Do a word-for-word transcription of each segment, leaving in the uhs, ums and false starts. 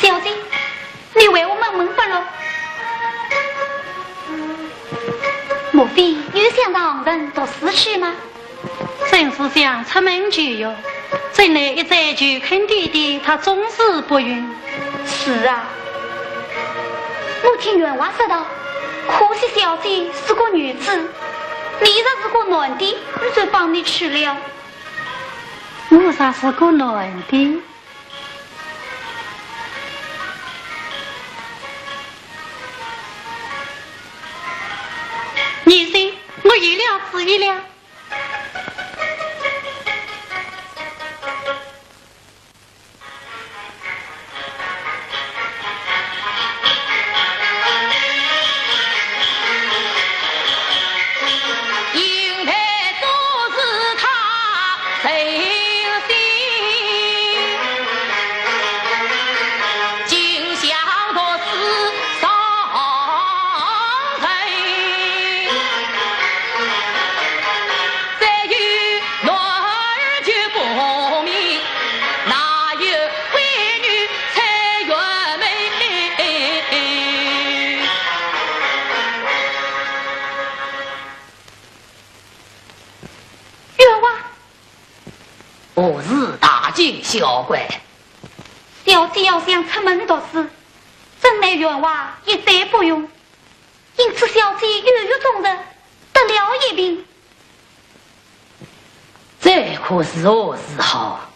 小姐，你为何闷闷不乐？莫非又想到杭城读书去吗？ 正是想出门求学，怎奈一再求恳爹爹，他总是不允。是啊，我听员外说道，可惜小姐是个女子，你若是个男的，我就放你去了。我若是个男的？你说，我有了主意了。 员外。何事大惊小怪？小姐要想出门读书，怎奈员外一再不允，因此小姐犹豫终日，得了一病。这可如何是好？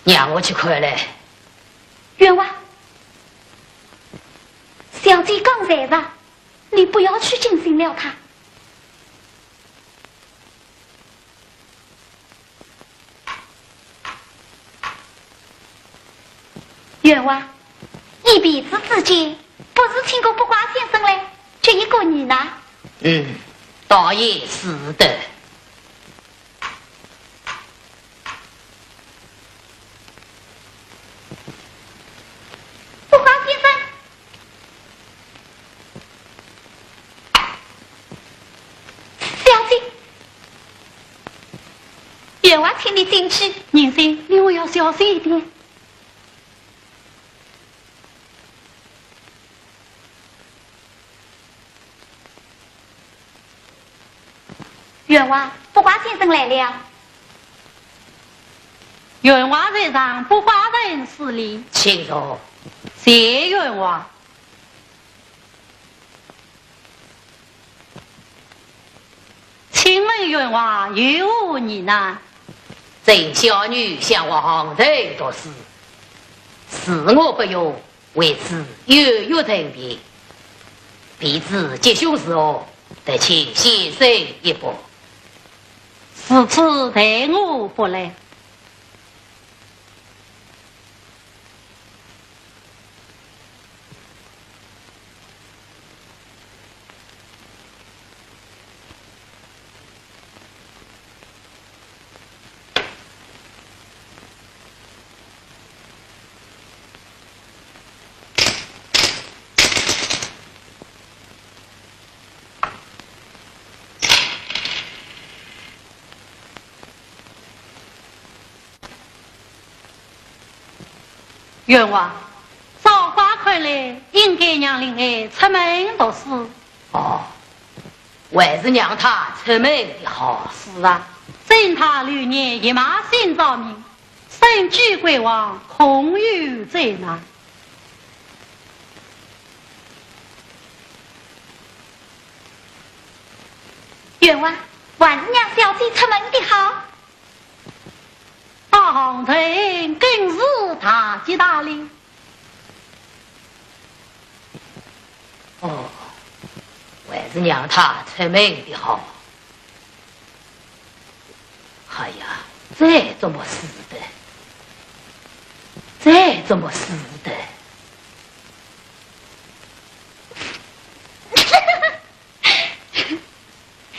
让我去看来。员外，小姐刚才吧， 你不要去惊醒了她。员外，一辈子之间，不是请过卜卦先生嘞，就一个你呢？嗯，倒也是的。 卜卦先生。小姐。员外请你进去。银生，你我要小心一点。 员外，卜卦先生来了。员外在上，卜卦人施礼。请坐。谢员外。请问员外有何疑难？这小女想往杭州读书，是我不愿， 为此有有争辩，未知吉凶如何，得请先生一卜。如此待我不来。 员外，照卦看来，应该让令儿出门读书。哦，还是让他出门的好。是啊，沈黛流年一马心照明，身居贵王，空有罪难。冤枉，还是让小姐出门的好。 大红尘更是大吉大利。哦，还是让他出门的好。哎呀，这怎么使得？这怎么使得？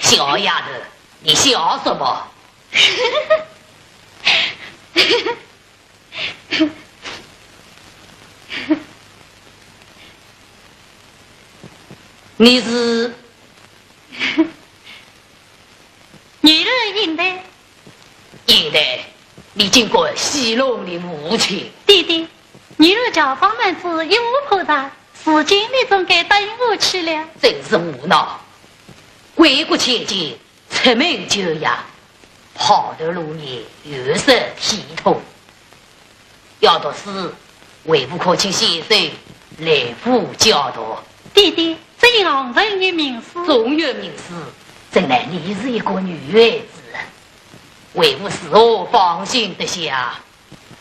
小丫头，你笑什么？ 你是？女儿应台。应台，你竟敢戏弄你母亲！爹爹，女儿假装男子，一无破绽，如今你总该答应我去了。真是胡闹！贵国千金， 出门就要，抛头露面，有失体统。要读书，为父可请先生来府教读。爹爹，这一行人有名师。中原名师，怎奈你是一个女孩子，为父如何放心得下？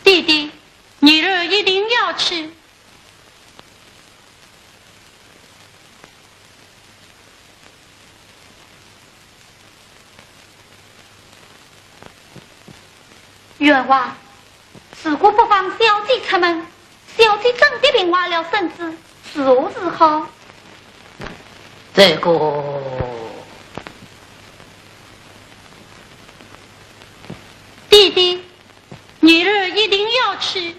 爹爹，女儿一定要去。 冤枉，如果不放小姐出门，小姐真的病坏了身子，如何是好？这个，爹爹，女儿一定要去。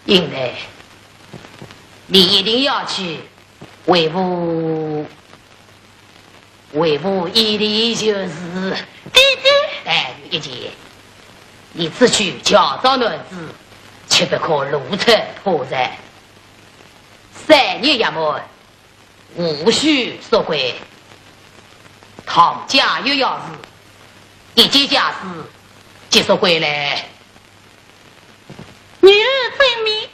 应台，你一定要去，为父，为父一定就是。爹爹。但有一件，你此去假装男子，切不可露出破绽。三日衙门， 无需说归。倘假有要事，一件家事即说归来。女儿遵命。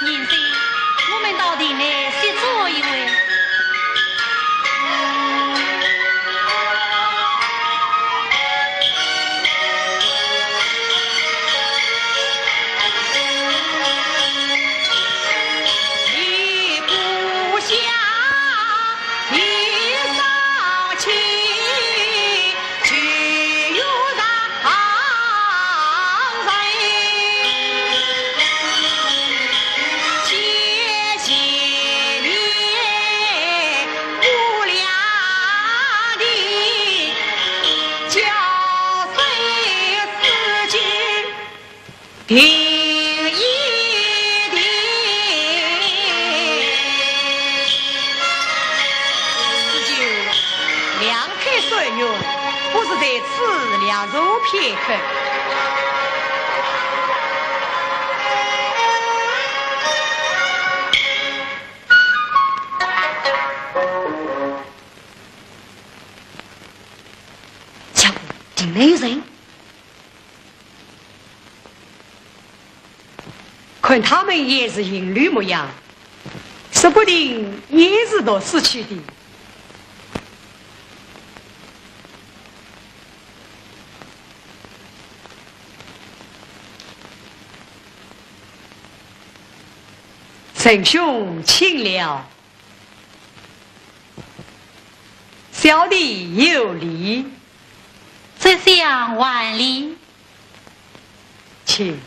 贤婿，我们到店内歇坐一会。 此酒，两开三元，不如在此略坐片刻。 家父，店内有人。看他们也是行礼模样，说不定也是读书去的。陈兄请了。 小弟有礼。侄相还礼。请。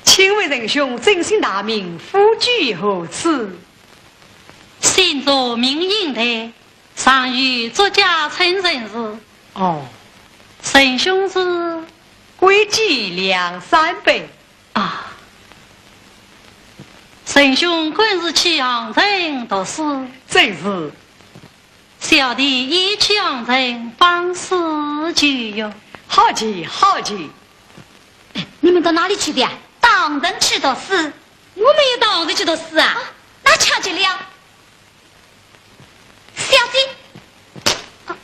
请问仁兄，尊姓大名，府居何处？姓祝，名应台，上有祝家称臣氏。哦。仁兄是？贵贱两三杯。啊。仁兄本是去杭州读书？正是。 小弟也去杭州访师求学。好极，好极。哎，你们到哪里去的呀？到杭州去读书。我们也到杭州去读书啊？啊，那巧极了。小姐，啊，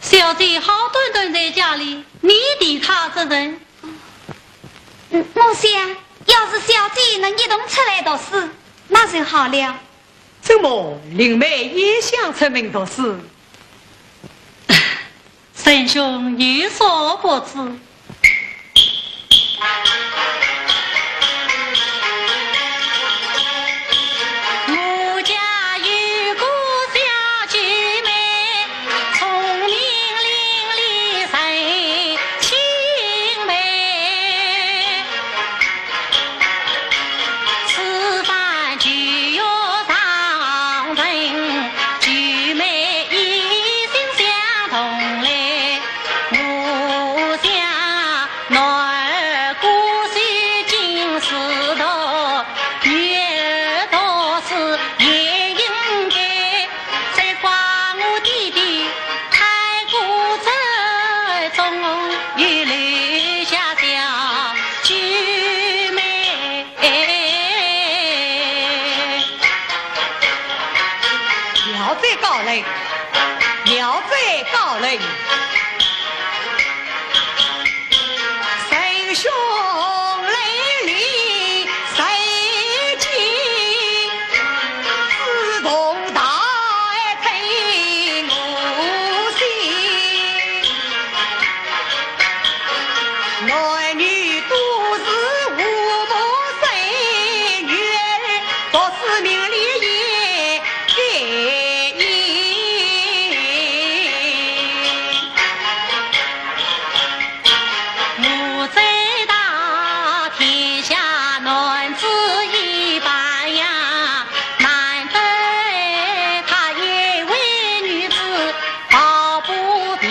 小姐好端端在家里，你提她做甚？嗯，我想，要是小姐能一同出来读书，那就好了。 怎么，林妹也想出门读书？仁兄有所不知，我家有个小姐妹，聪明伶俐人 清白，此番就要上任，九妹一心想同来，我想男儿孤身进士堂，女儿读书也应该。 再怪我爹爹太过折中，又留下小九妹。聊斋高人，聊斋高人。 仁兄来临，谁见自动大爱在我心。男女都是父母生，女儿读书名利也 我在他天下男子一般呀，难得他一位女子抱不平。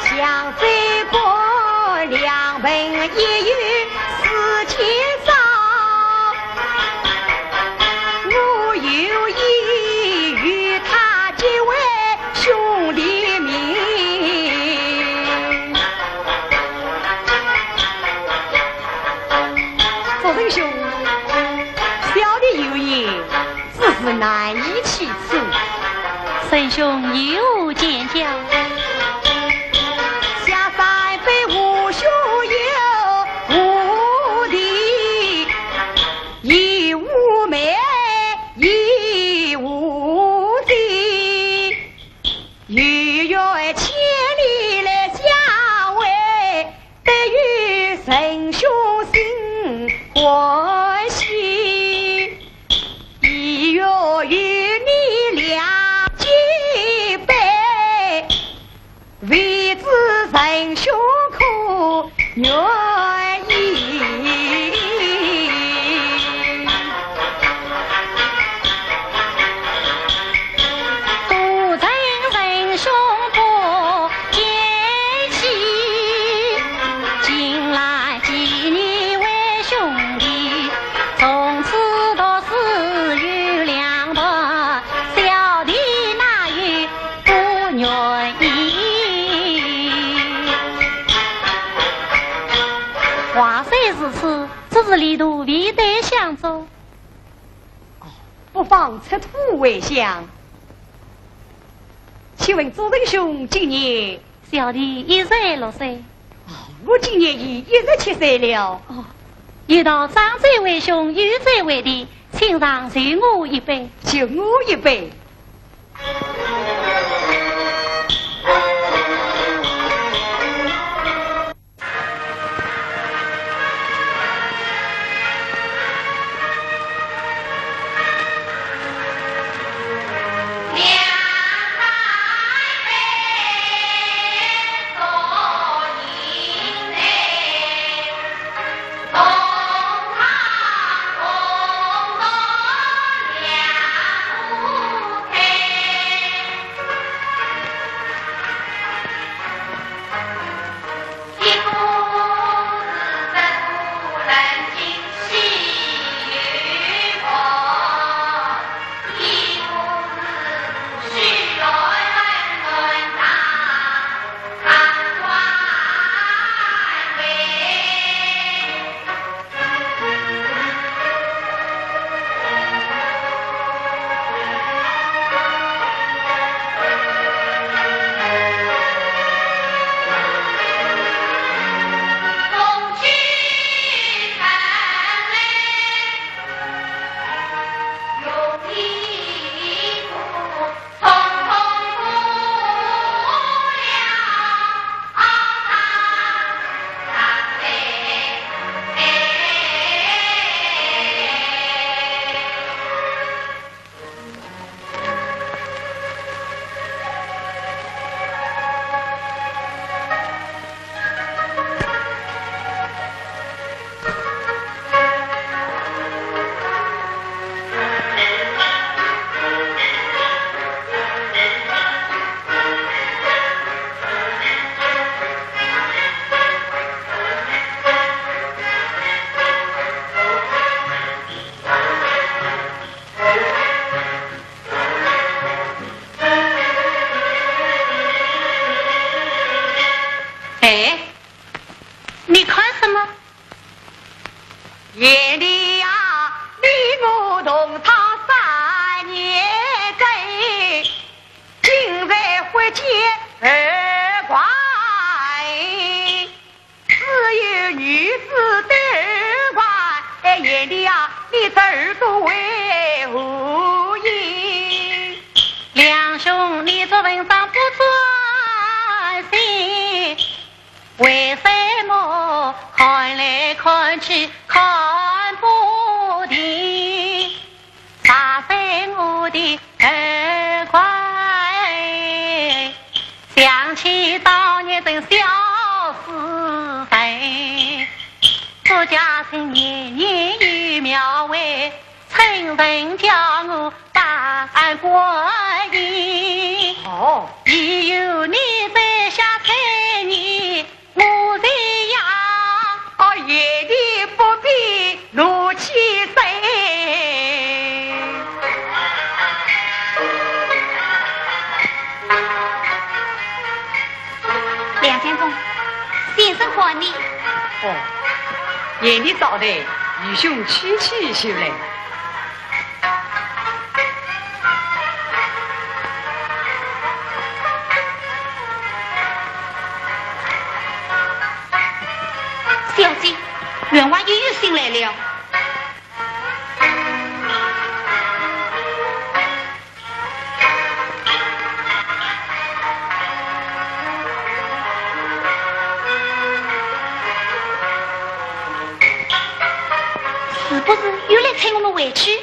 想这个两盆一有 四千招，我有意与他结为兄弟名。祝仁兄，小弟有言，只是难以启齿。仁兄有见教。 下山北无兄友无弟，亦无妹亦无姐，有缘千里来相会，得与仁兄心欢喜。 亦愿与你两结拜，里头未得相助。哦，不妨出府回乡。请问主人兄今年？小弟一十六岁。哦，我今年已一十七岁了。哦，一道长者为兄，幼者为弟，请让，受我一杯。受我一杯。哎，你看什么？贤弟呀，你我同窗三年追，今日忽见后患。 只有女子登门，哎，贤弟啊，你这耳朵为何硬？梁兄，你做文章不专心，为什么看来看去看不定？ 啥在我的耳环，想起当年曾笑斯文，祝家兴年年有庙会，春神叫我拜观音。哦。只有你在下千年 我这样，啊，贤弟不必怒气生。梁相公，先生唤你。哦，贤弟早来，愚兄去去就来。 小姐，员外又有信来了。是不是又来催我们回去？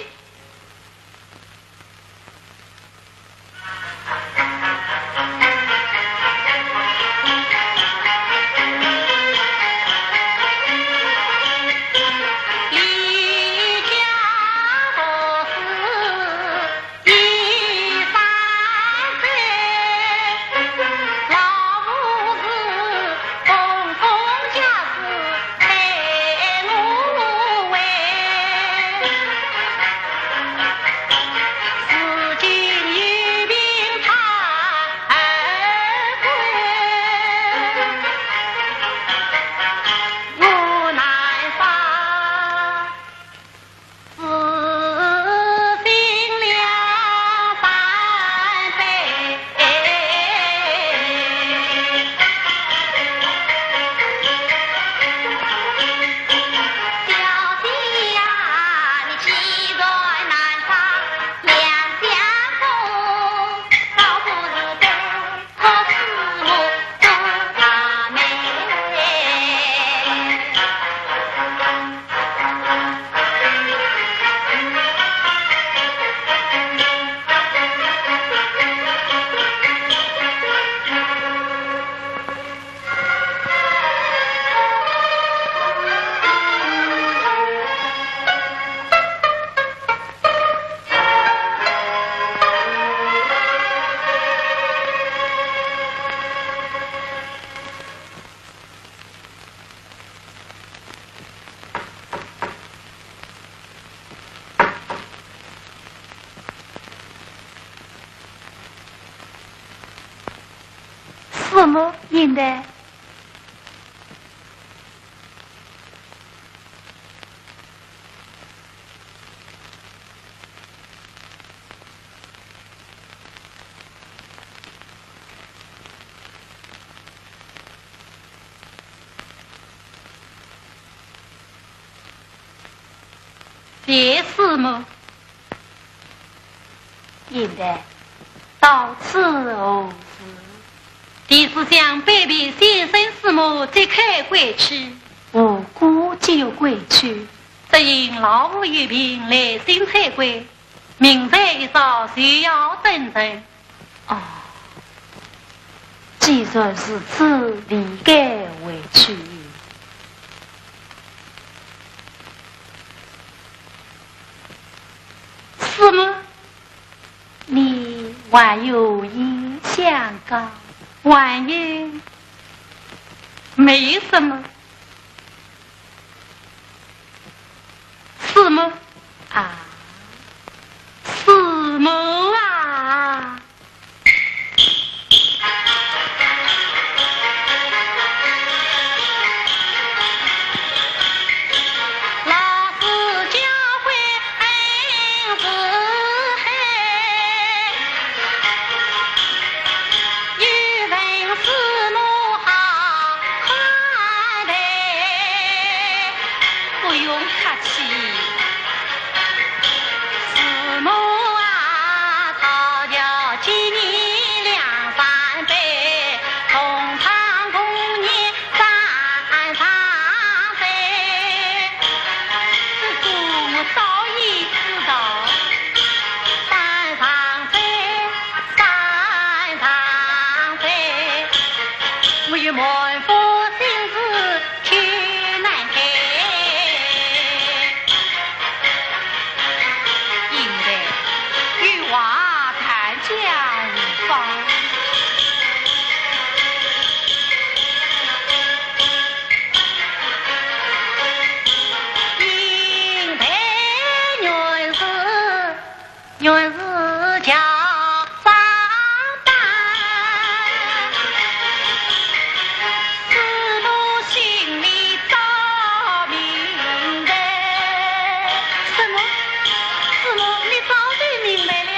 什么？现在？谢师母。 现在到此何事？弟子想拜别先生师母即刻归去。何故即欲归去？只因老父有病，来信催归，明日一早就要登城。哦，既然如此，理该回去。师母， 你还有意相告？还有，没什么。师母啊，师母啊！ 老师教诲恩师hei，有份师母好看待。不用客气。师母啊，道教几年两三拜，同堂共饮 三上杯。这个我早已知道。三上杯，三上杯，我有满腹心事去难开。应该有话谈讲无妨。 应该原是，原是叫张丹，师母心里早明白。什么？师母，你早就明白了？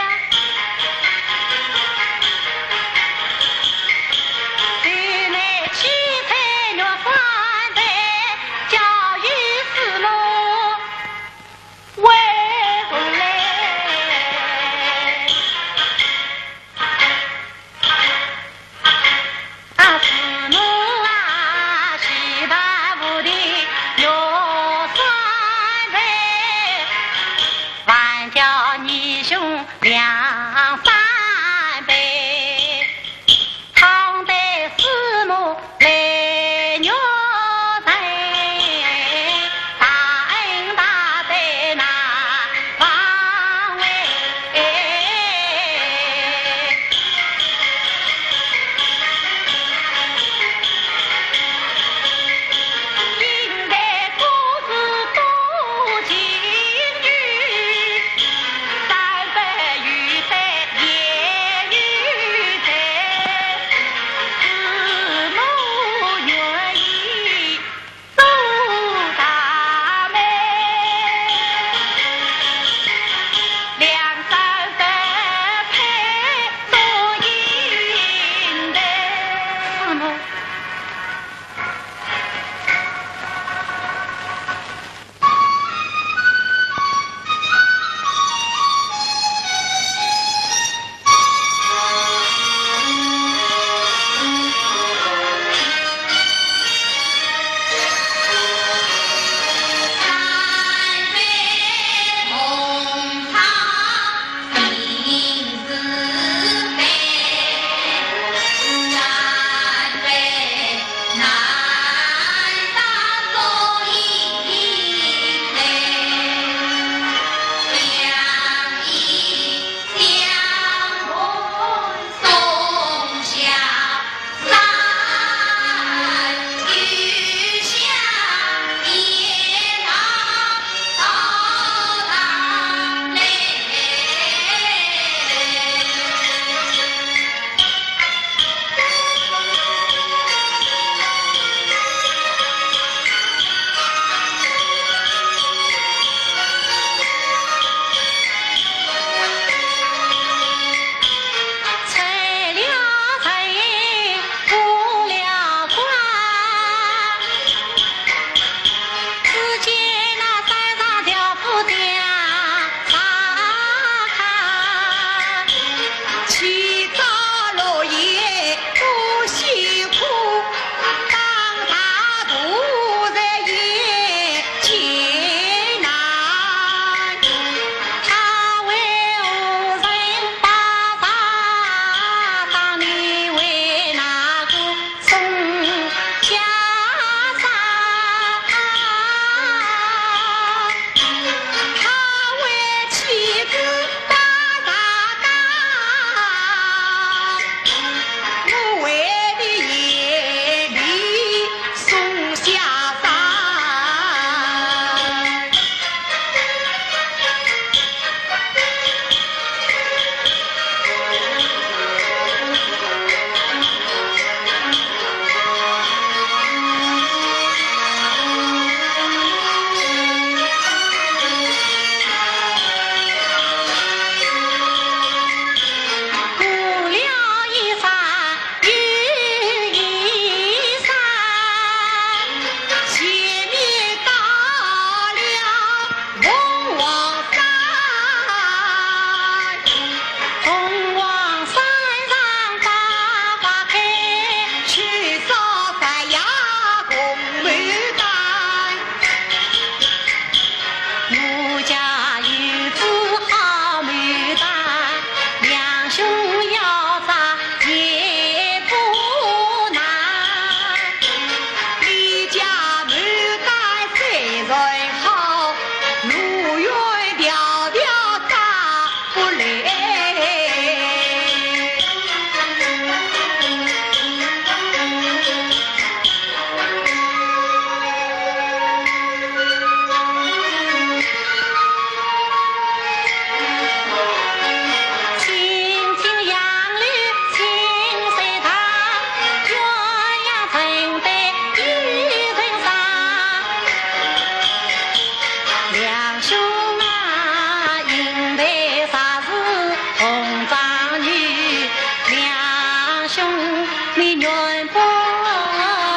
你愿不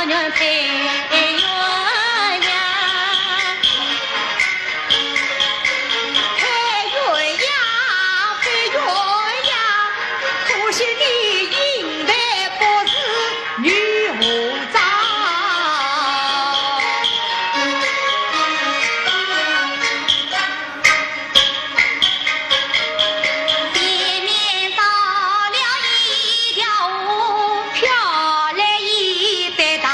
愿配鸳鸯？配鸳鸯，配鸳鸯，可惜你英台不如女和妆。 前面到了一条河，飘来一对大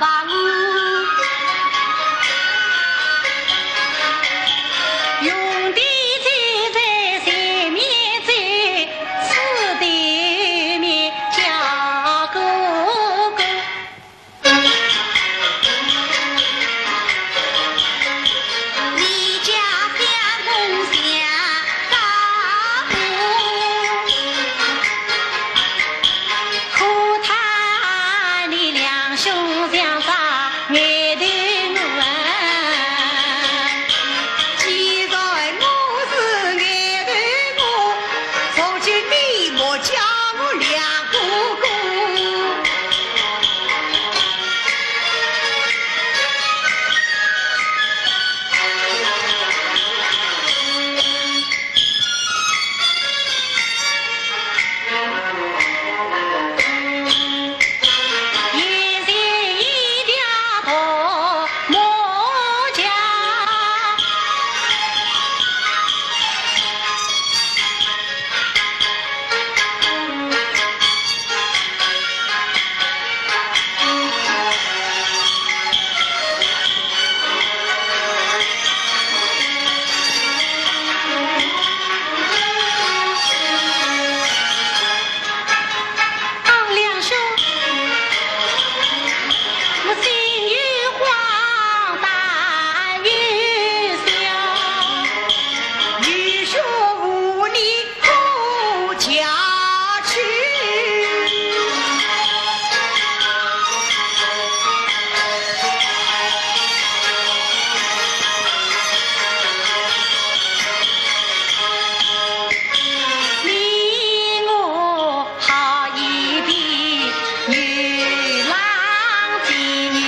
白鹅。雄弟就在前面走，此地名叫哥哥。 你家相公相公，可叹你两兄相杀，眼头我啊。既然我是眼头我， 从今你莫叫我梁哥哥。也是一条大木桥。 啊，梁兄，我心又慌，胆又小，愚兄无力可下去。 你我好一比，女郎织女，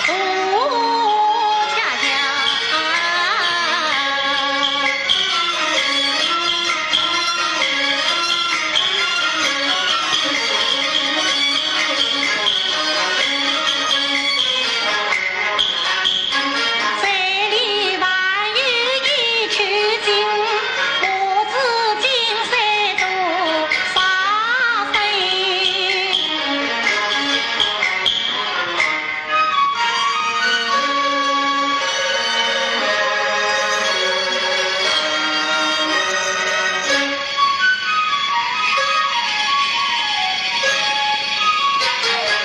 哦，恰恰。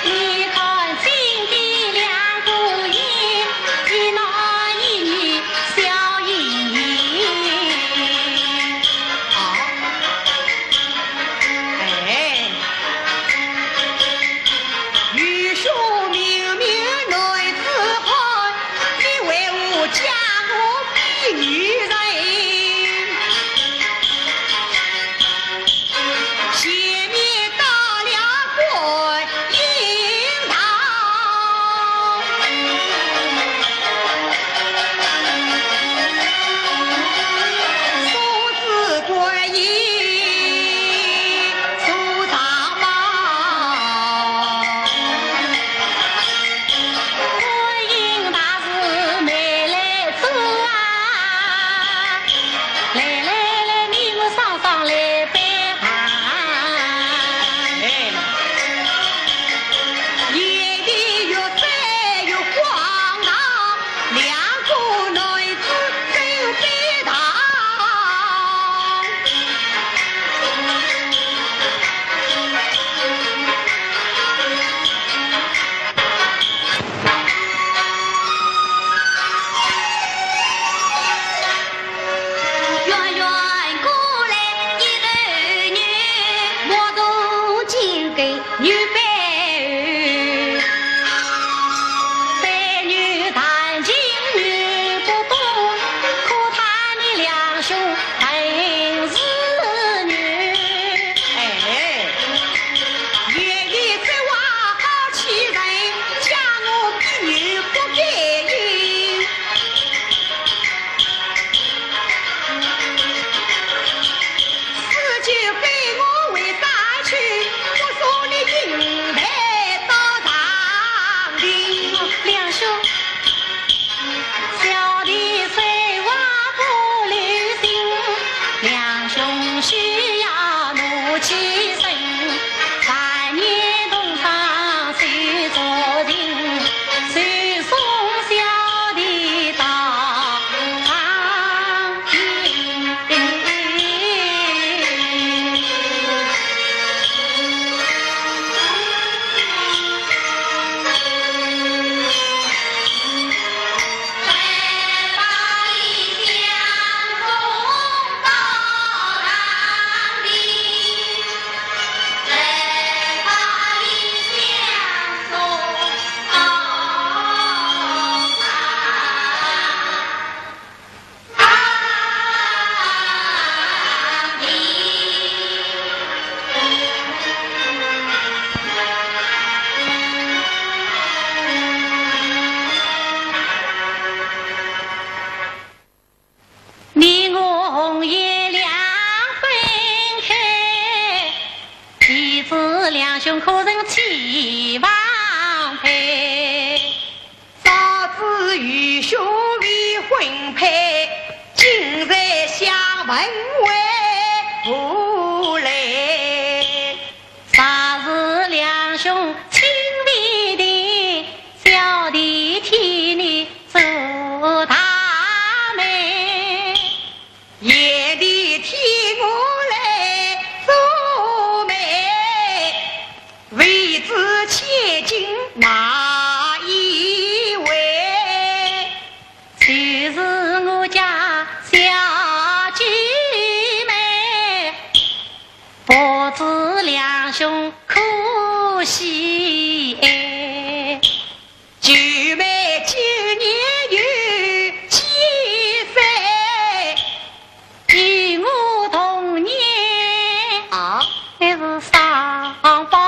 你看今天两个人，一男一女笑盈盈。啊，哎，愚兄明明男子汉，你为何将我比女人？ 前面到了观音堂，送仔观音坐长宝。观音大士慢来走啊， 来来来，你我双双来拜堂。哎，夜里月色月光堂，两个男子走拜堂。 远远过来一头牛，牧童金狗牛背后。三牛弹琴牛不动，可叹你两兄本是牛。哎，牛子两兄可曾起房配？早知愚兄未婚配，今日相问为何来？若是两兄亲未定，小弟替你做大媒。 贤弟替我来做媒，未知千金哪一位？就是我家小姐妹，不知两兄可喜爱。 舅妹今年有几岁？与我同年。啊？乃是双胞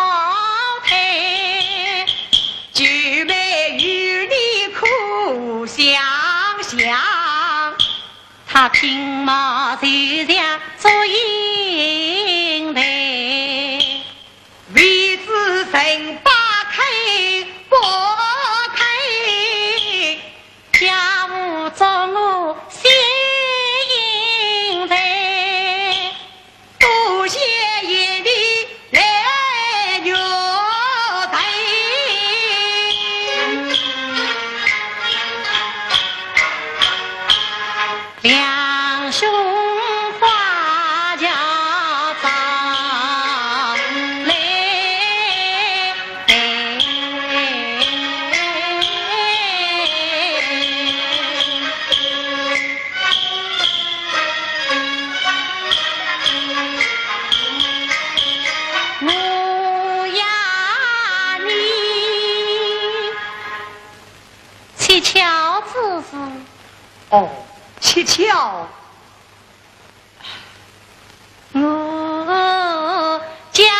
胎。舅妹与你可相像？她品貌就像祝英台。 未知人把口不开，家父祝我谢英台，多谢贤弟来玉台。 两兄花轿早来。我呀你，七巧之事。哦，七巧。 我家来。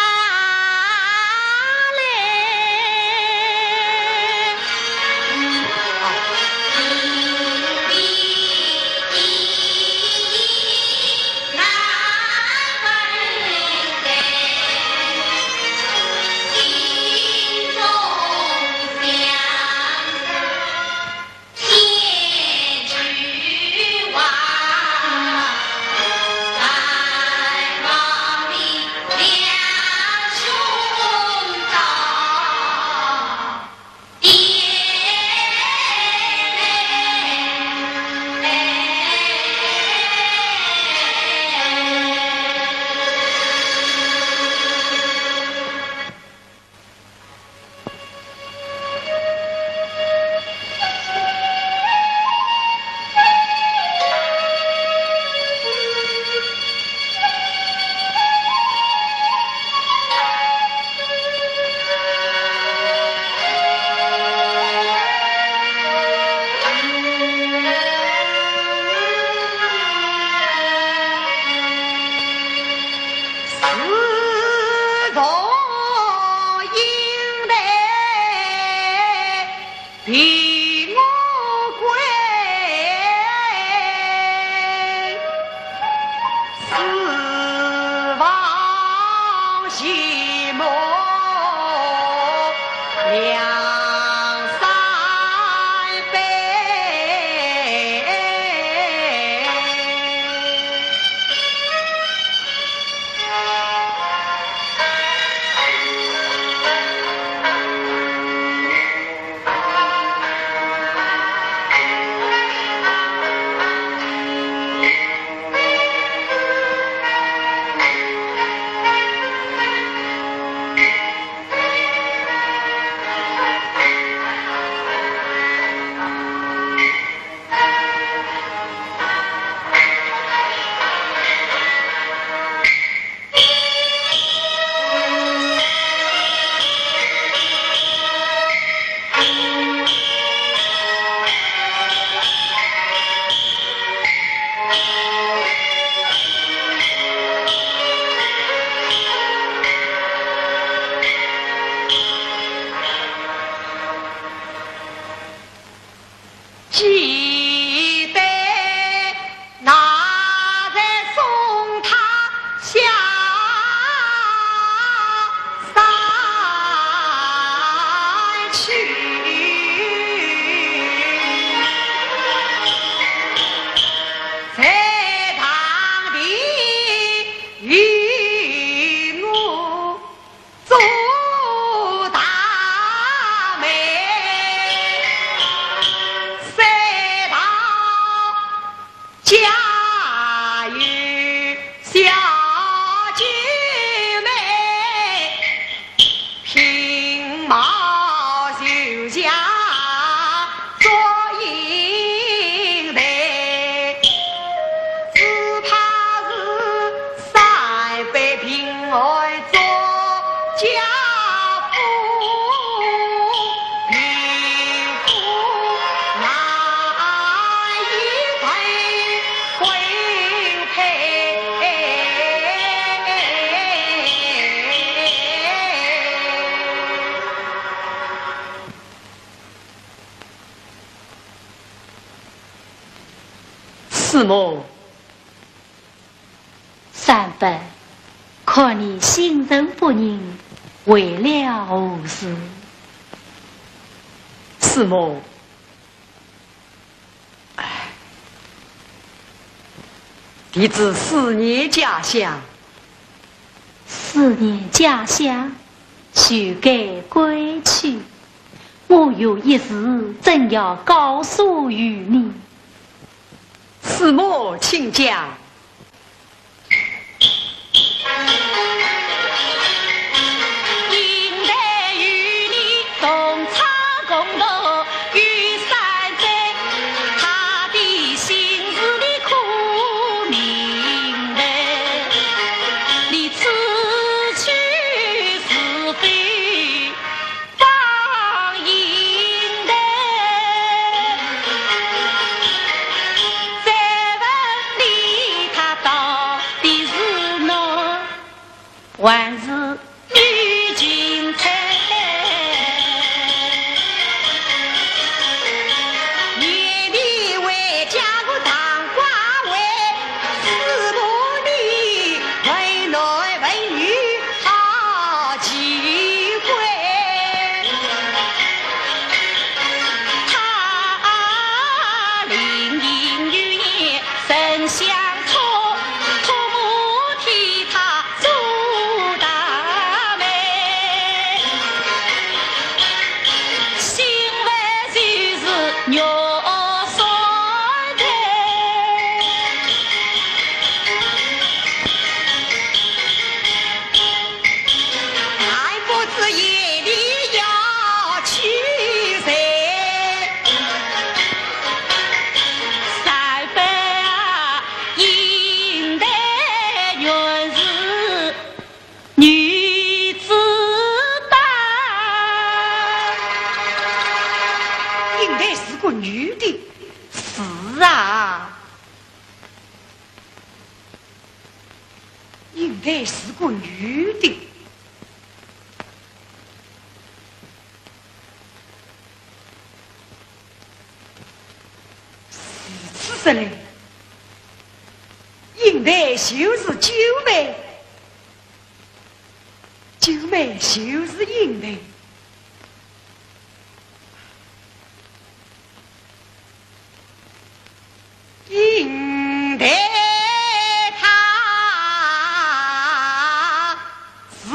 家父与父难以配归配。师母， 三伯，看你心神不宁，为了何事？师母，唉，弟子思念家乡。思念家乡，休改归去。我有一事，正要告诉于你。师母，请讲。 应该是个女的。是啊。 应该是个女的。如此说来，应该就是九妹，九妹就是应该。 应该她自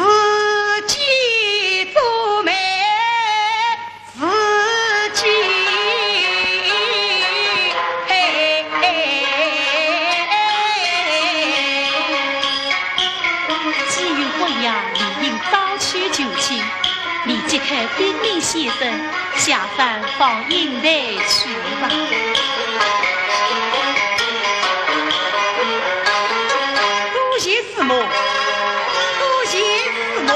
己做媒，自己配。既有婚约，理应早娶旧妻。 你即刻禀明先生，下山访英台去吧。多谢师母，多谢师母。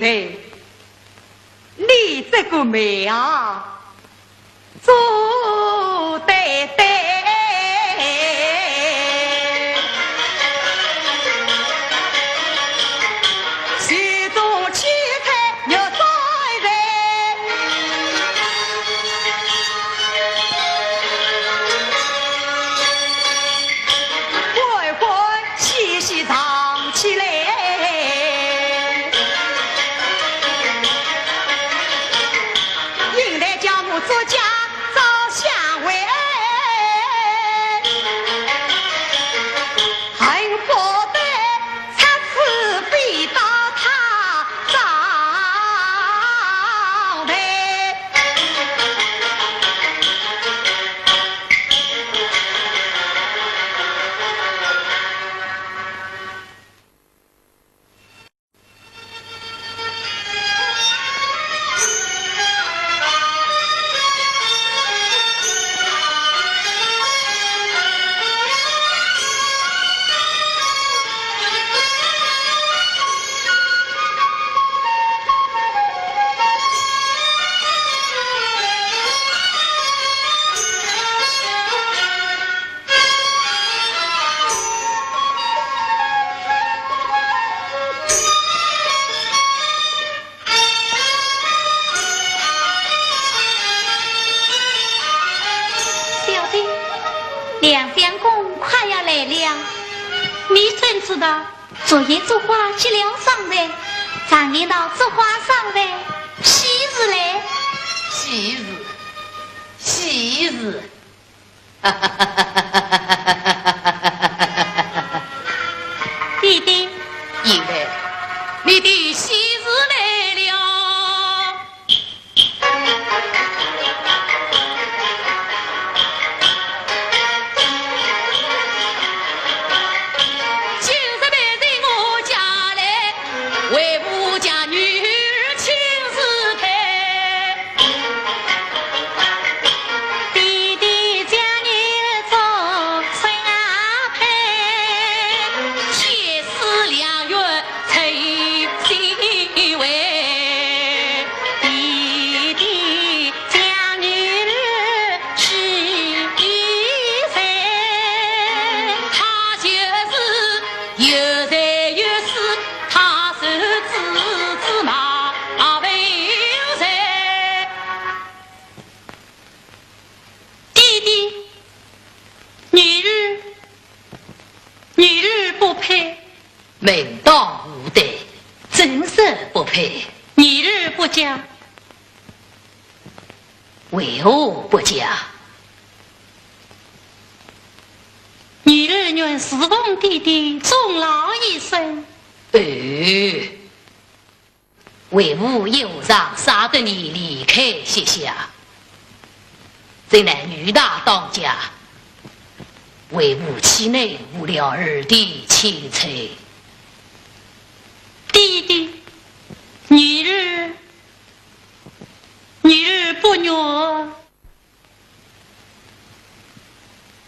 哎，你这个媒啊，做得对。其中七彩玉簪围，官官 细细藏起来，引来叫我做家照相会，恨不得拆纸飞到他招牌。 小姐，梁相公快要来了，你怎知道？昨夜烛花接了上来，常言道烛花上来，喜事来。喜事，喜事。 弟弟。因为你的喜事来了。今日陪在我家来，为父家女儿亲自看。 弟弟将你做小配，结识良缘成心为。弟弟将你许配，他就是有财有势，他是子子马为谁？ 弟弟，女儿，女儿不配。门当户对，怎说不配？女儿不嫁。为何不嫁？女儿愿侍奉弟弟终老一生。哎， 为父又让舍得你离开膝下，怎奈女大当嫁，为父岂奈何了儿的清采？弟弟，女儿，女儿不愿。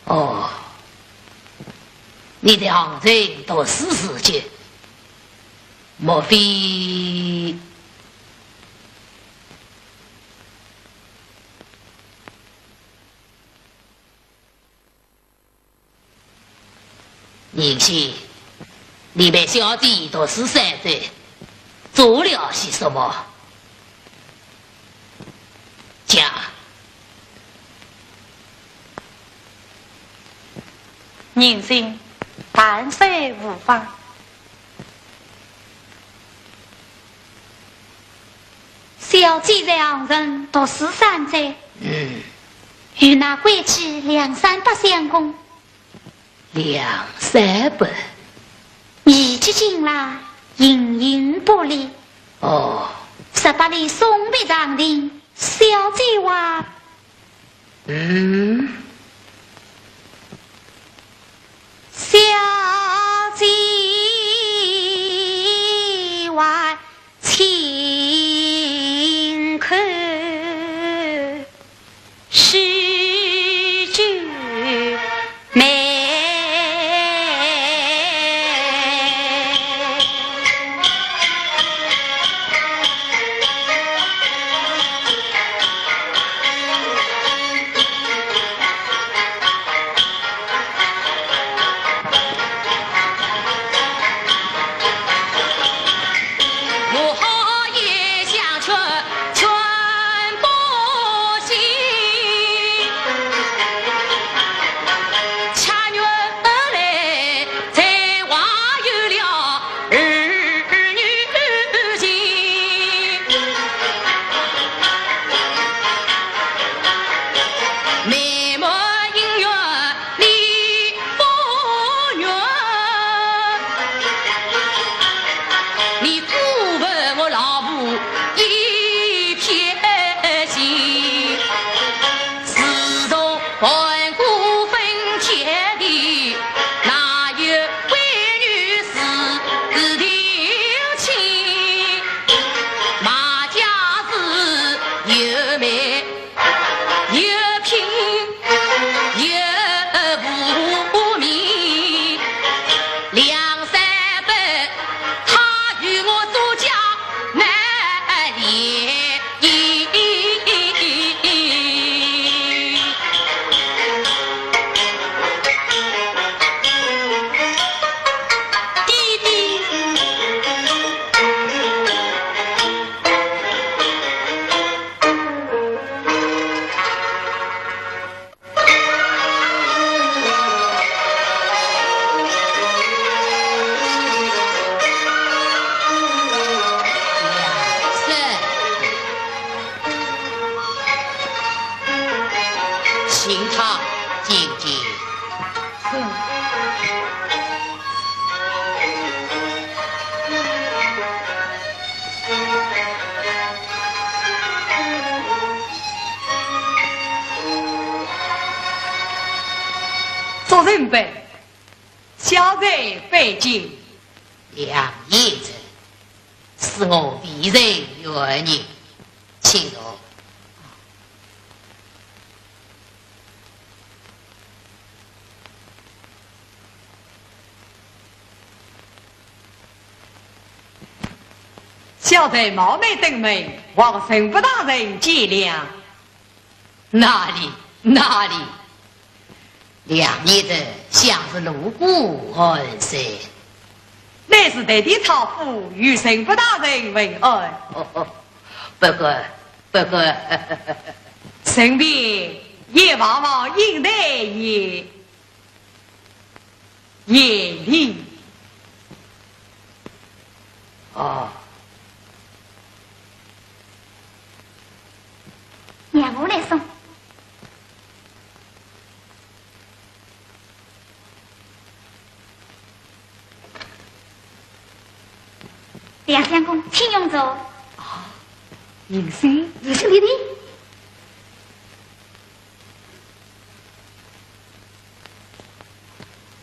哦，你在杭州读书时节，莫非……宁信，你陪小姐读书三载，做了些什么？讲。 宁信，万岁无妨。小姐在杭州读书三载，嗯。与那贵戚梁山伯相公。梁山伯？年纪轻啦，形影不离。哦。十八里送别长亭，小姐话 嗯。小姐还轻叩十九 梅。又美又拼又无名，梁山伯他与我做家难离。爹爹。 请他进见。是。 做人辈，小侄拜见。梁贤侄，恕我未曾远迎，请坐。 小侄冒昧登门，望陈伯大人见谅。哪里，哪里，梁贤侄想是路过寒舍。乃是特地讨夫与陈伯大人问安。哦，哦，不敢，不敢。顺便也望望英台爷 贤礼。哦。让我来送。梁相公，请用茶。啊，银心。银心，爹爹。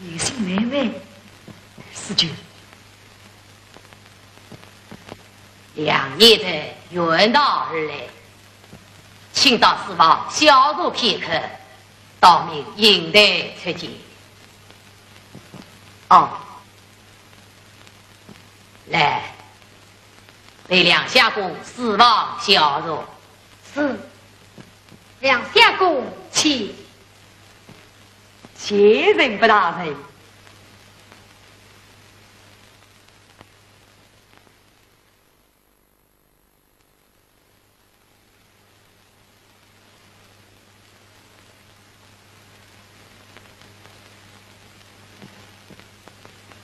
银心妹妹，是就。梁贤侄远道而来，请到书房小坐片刻，到明英台出见。哦，来，陪梁相公书房小坐。是。梁相公请。 谢陈伯大人。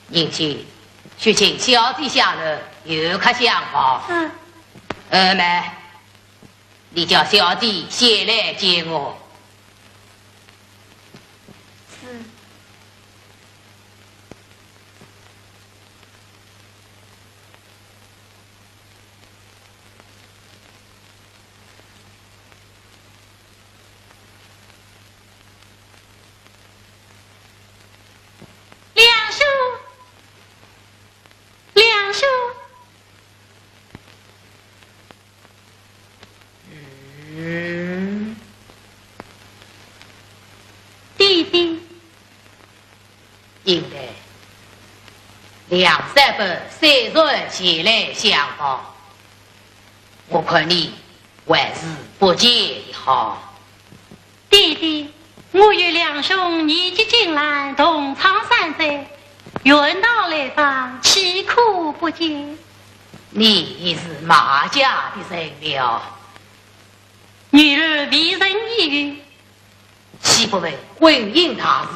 银心，去请小姐下楼，有客相望。是。二妹， 你叫小姐先来见我。是。梁兄，梁兄。 嗯。爹爹。应该，梁山伯虽然前来相望，我看你还是不见的好。 爹爹，我与梁兄年纪近烂，同窗三载，远道来访，岂可不见？你已是马家的人了。女儿未曾一语。岂不问婚姻大事，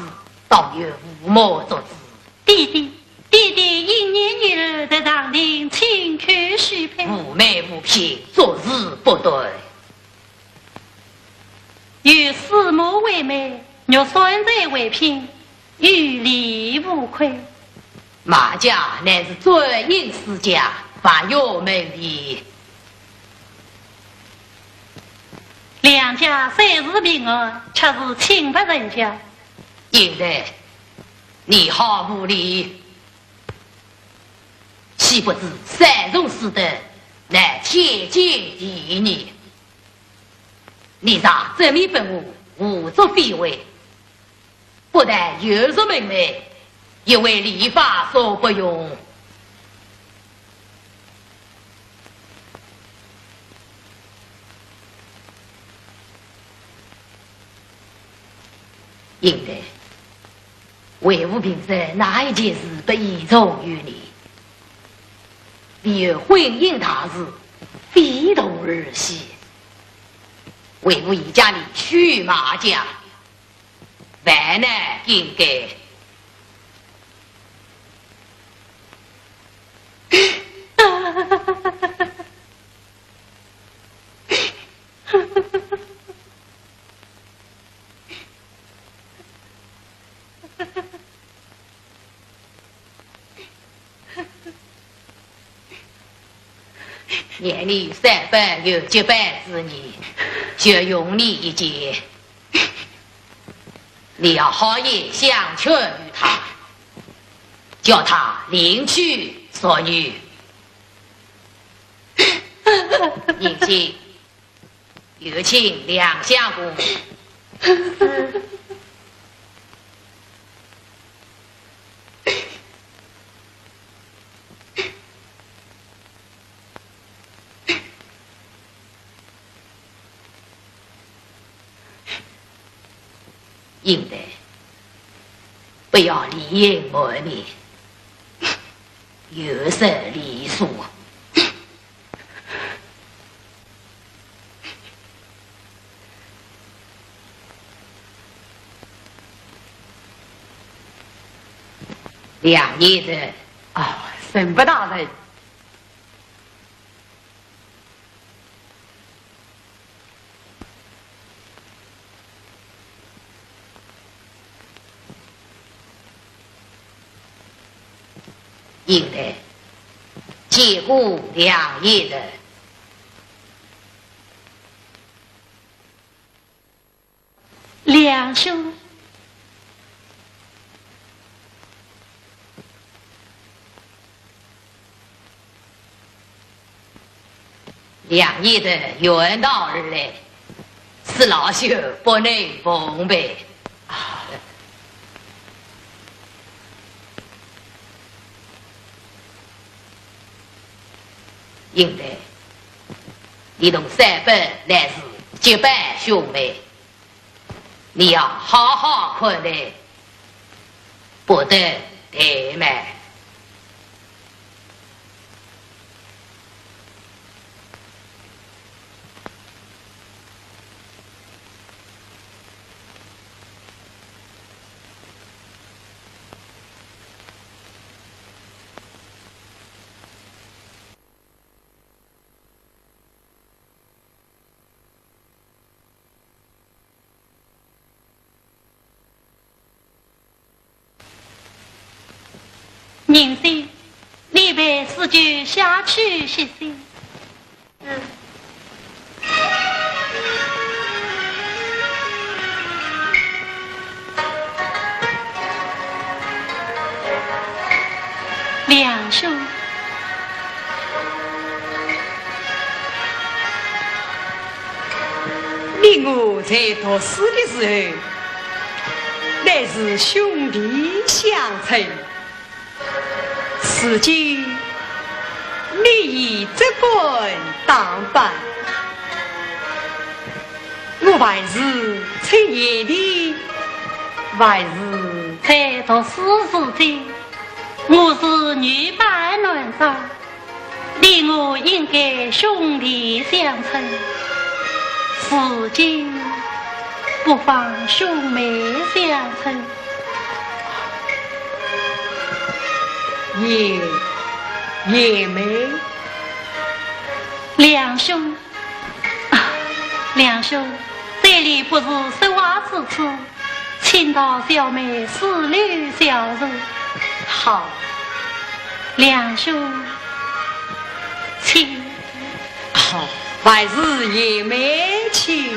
当有父母作主。 爹爹，爹爹应念女儿在长亭亲口许配。无媒无聘，做事不对。有四母为媒，育三代为聘，有理无亏。马家乃是簪缨世家，拔月门第。梁家虽是平安，却是清白人家。应该 你好无礼，岂不知三从四德乃天经地义？你若这么笨，无足非为。不但有辱门楣，亦为礼法所不容。应得，为父平日哪一件事不倚重于你？唯有婚姻大事，非同儿戏。为父已将你许马家，万难应该。 念你三分有结拜之年，就容你一件。你要好言相劝于他，叫他另娶淑女。迎亲，有请梁相公。 应得，不要礼仪满面，有失礼数。 梁贤德。啊，沈伯大人。 应得，见过梁贤德。 梁兄。梁贤德远道而来，恕老朽不能奉陪。啊。 应得，你同三伯乃是结拜兄妹，你要好好看待，不得怠慢。 银仙，你陪四舅下去歇息。是。梁兄。 你我在读书的时候，乃是兄弟相称。如今你已只管打扮，我还是青年的，还是……在读书时节，我是女扮男装， 你我应该兄弟相称，如今不妨兄妹相称。贤，贤妹。梁兄，啊，梁兄，这里不是说话之处， 请到小妹四楼小坐。好，梁兄，请。好，还是贤妹请。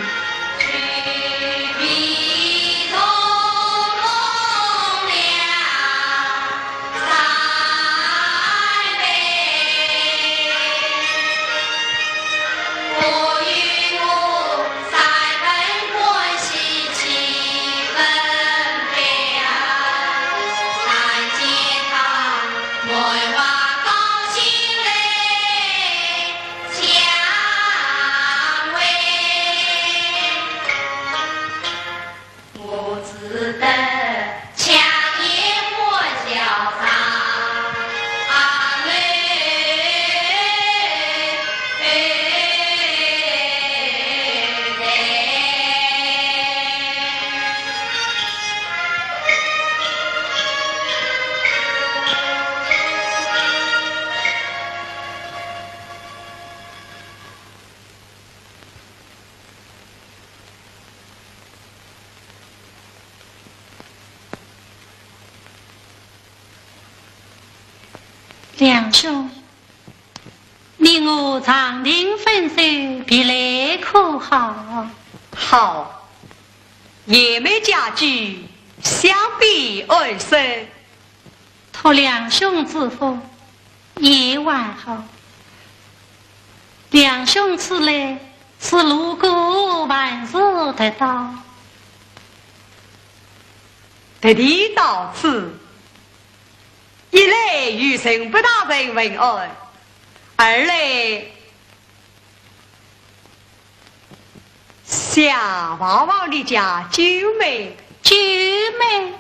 梁兄，你我长亭分手，别来可好？好，贤妹佳句，想必安生。托梁兄之福，也还好。梁兄此来是路过，还是特到？特地到此， 一来与陈伯大人问安，二来想望望你家九妹。九妹？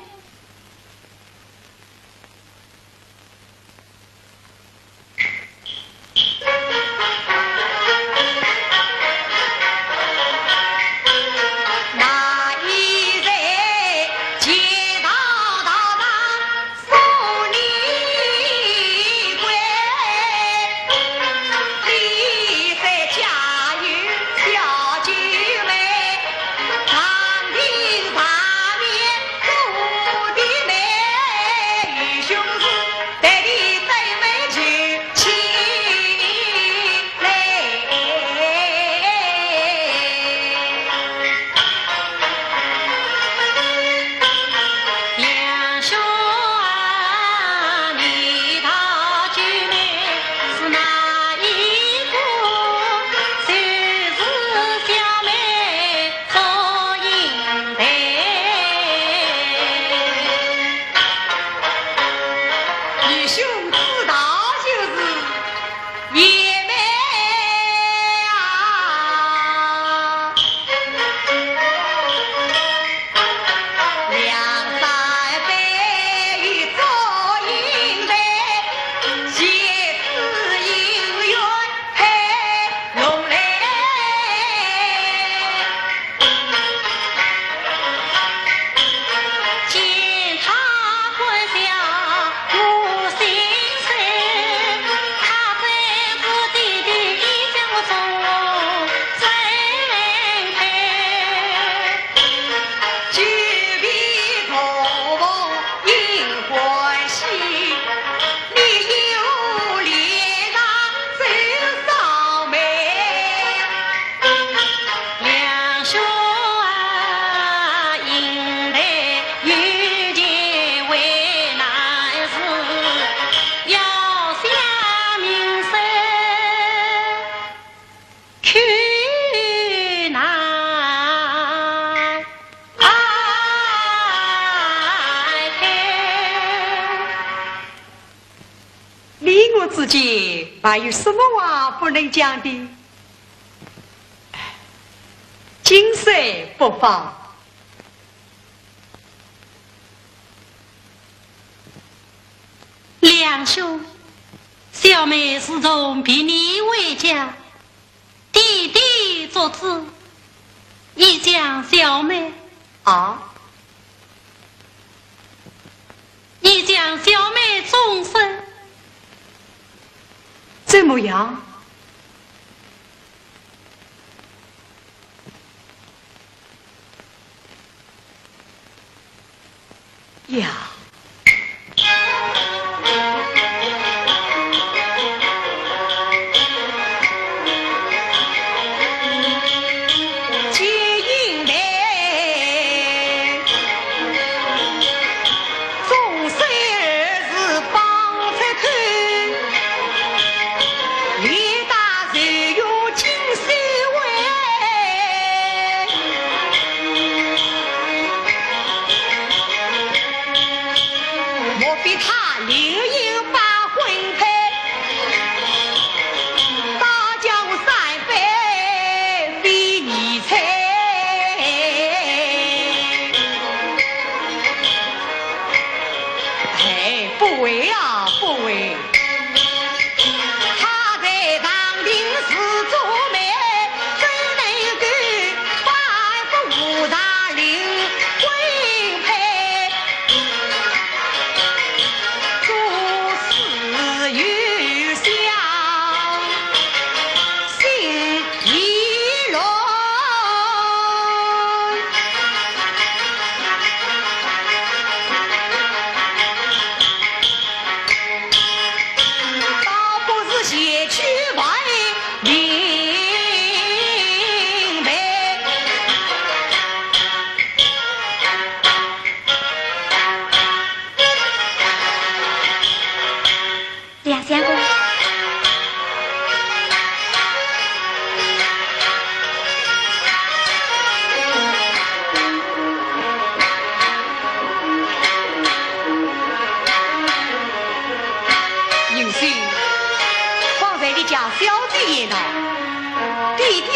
义兄知道就是贤妹啊。你我之间还有什么话不能讲的？今生不妨。梁兄，小妹自从别你回家， 爹爹作主，已将小妹，啊？已将小妹终身。怎么样？ 呀。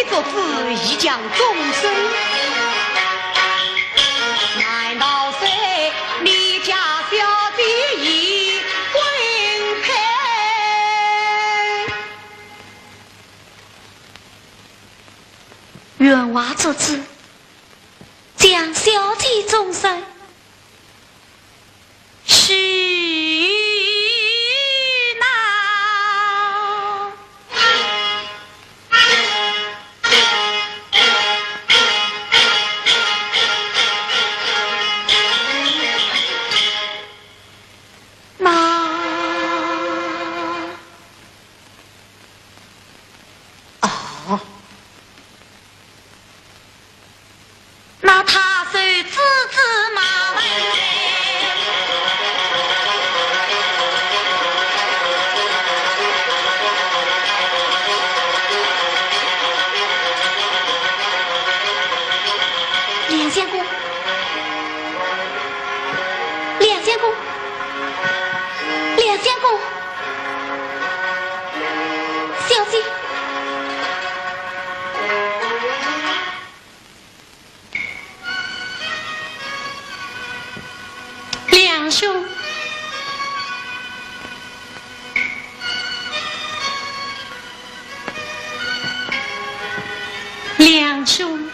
作主，以强中生。难道是你家小姐已婚配？员外作主，将小姐终身。 是那。那。哦。 那他是知之吗？梁相公，梁相公，梁相公，小姐。 梁兄，梁兄。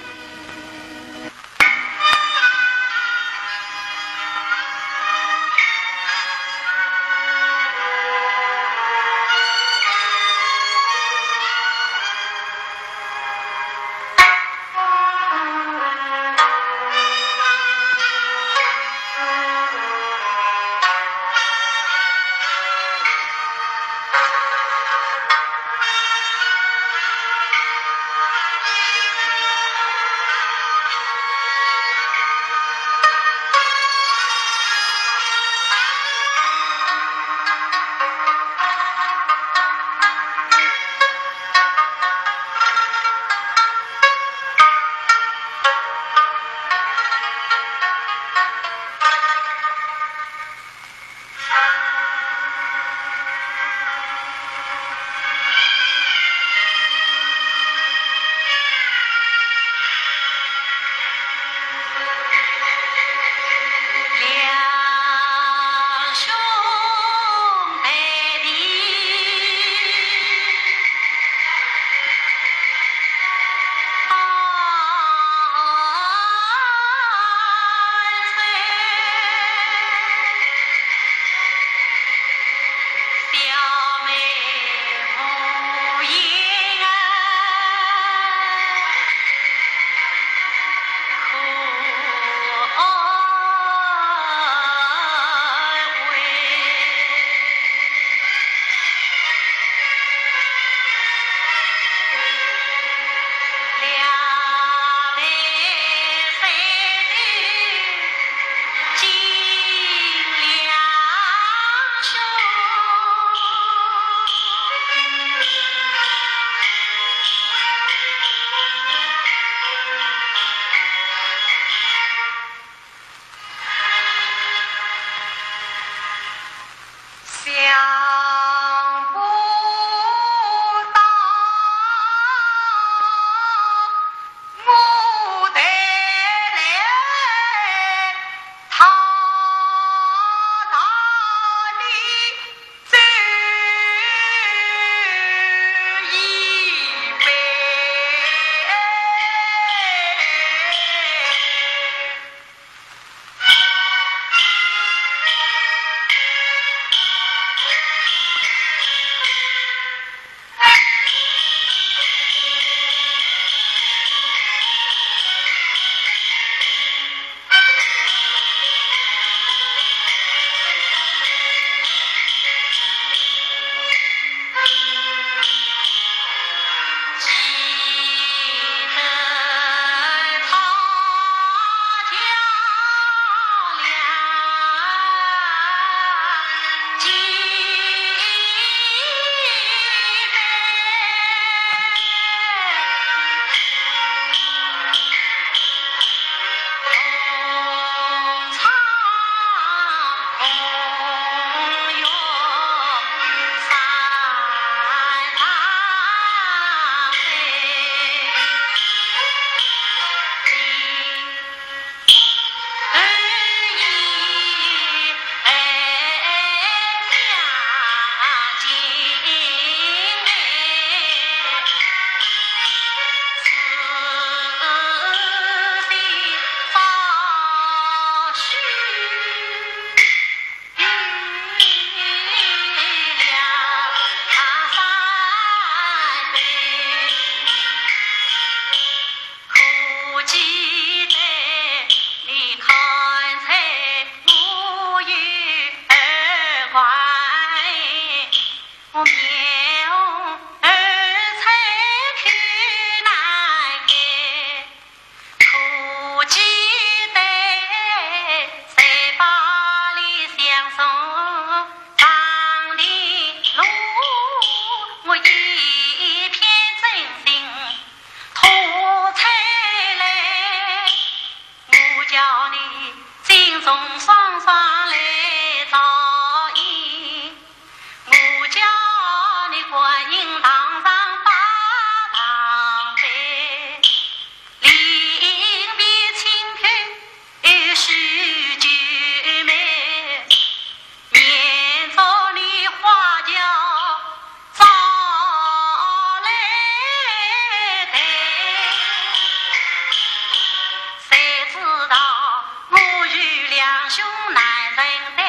我有两兄难认得，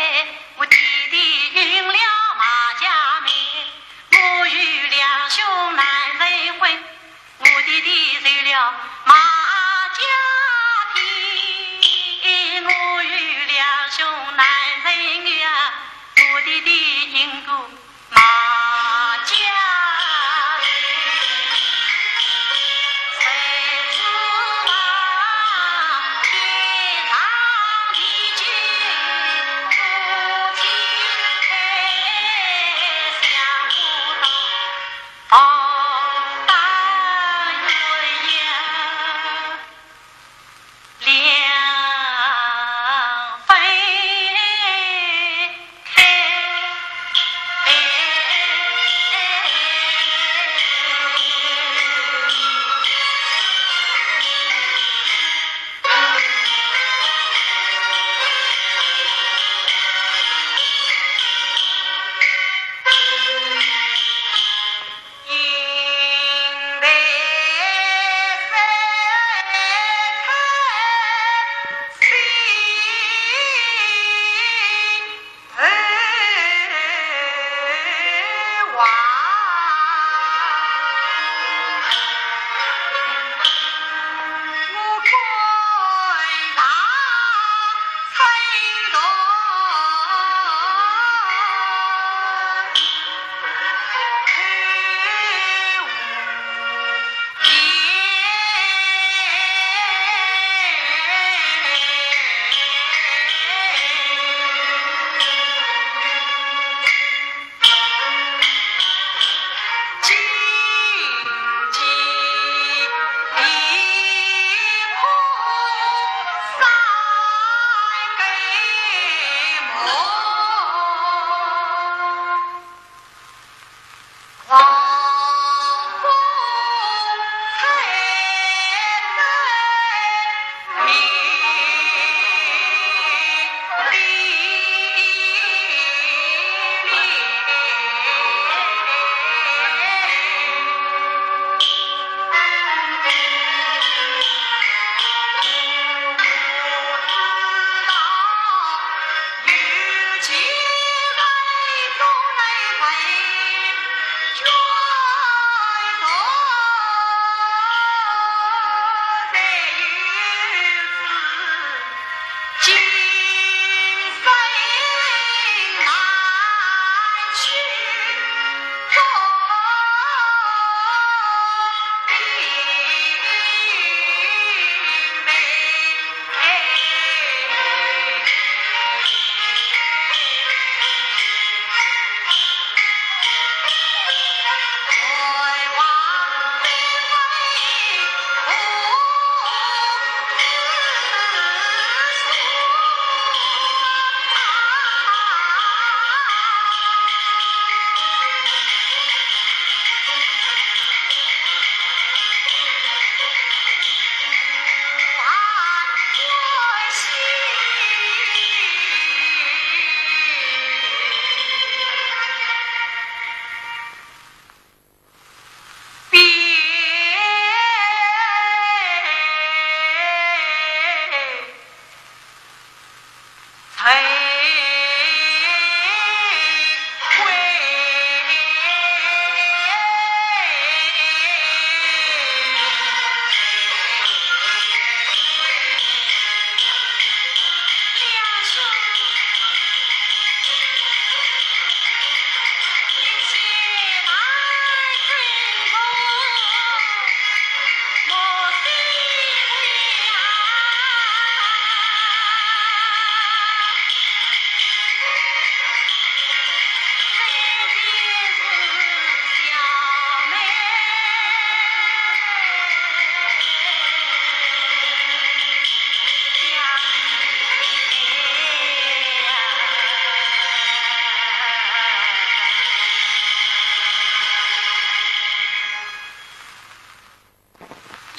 我弟弟赢了马家面。我有两兄难认婚，我弟弟受了马家骗。我有两兄难认呀，我弟弟赢过 马家人。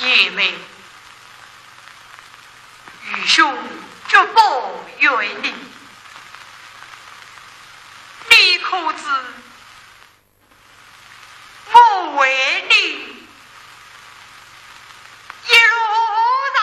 贤妹，愚兄绝不怨你，你可知我为你一路上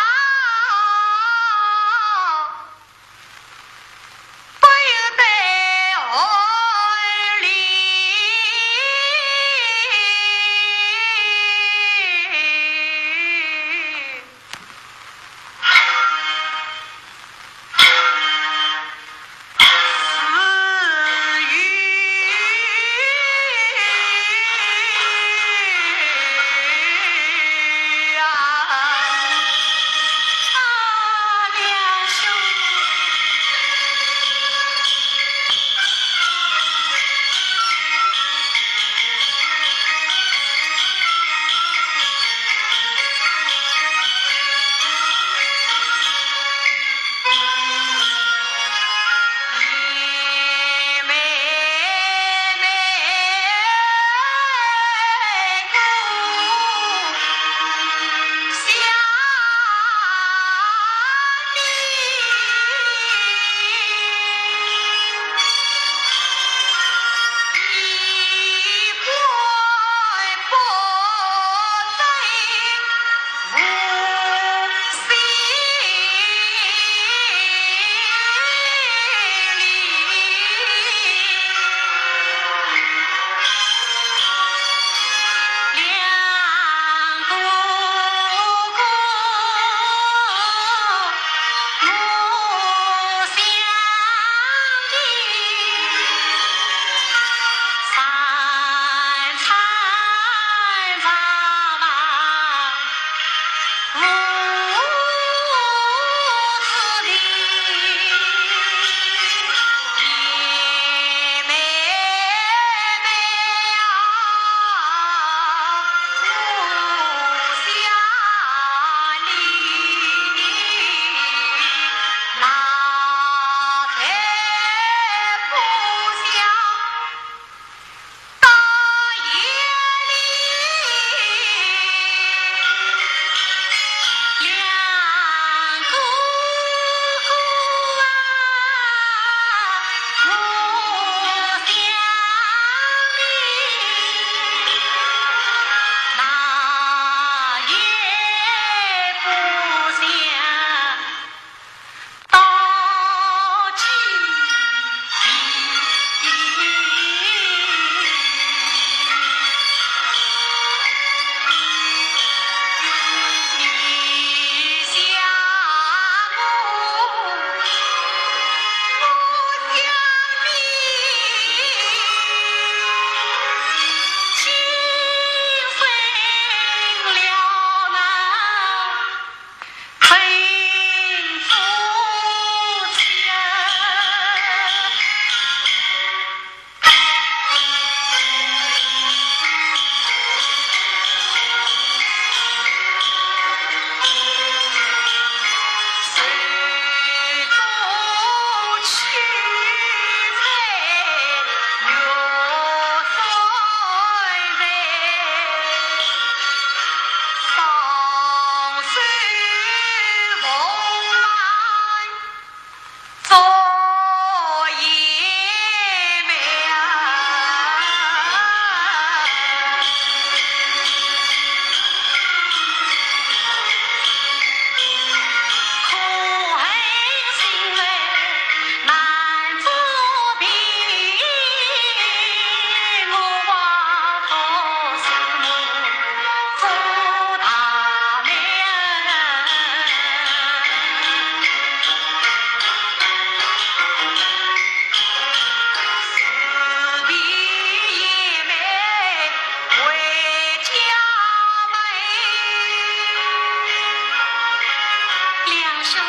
兄，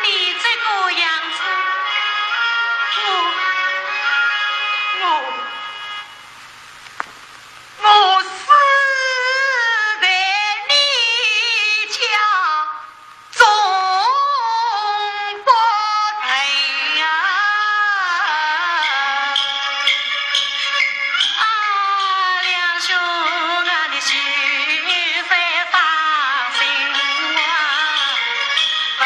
你这个样子，我，我，我死在你家中不平啊！啊，梁兄啊，你千万放心啊，不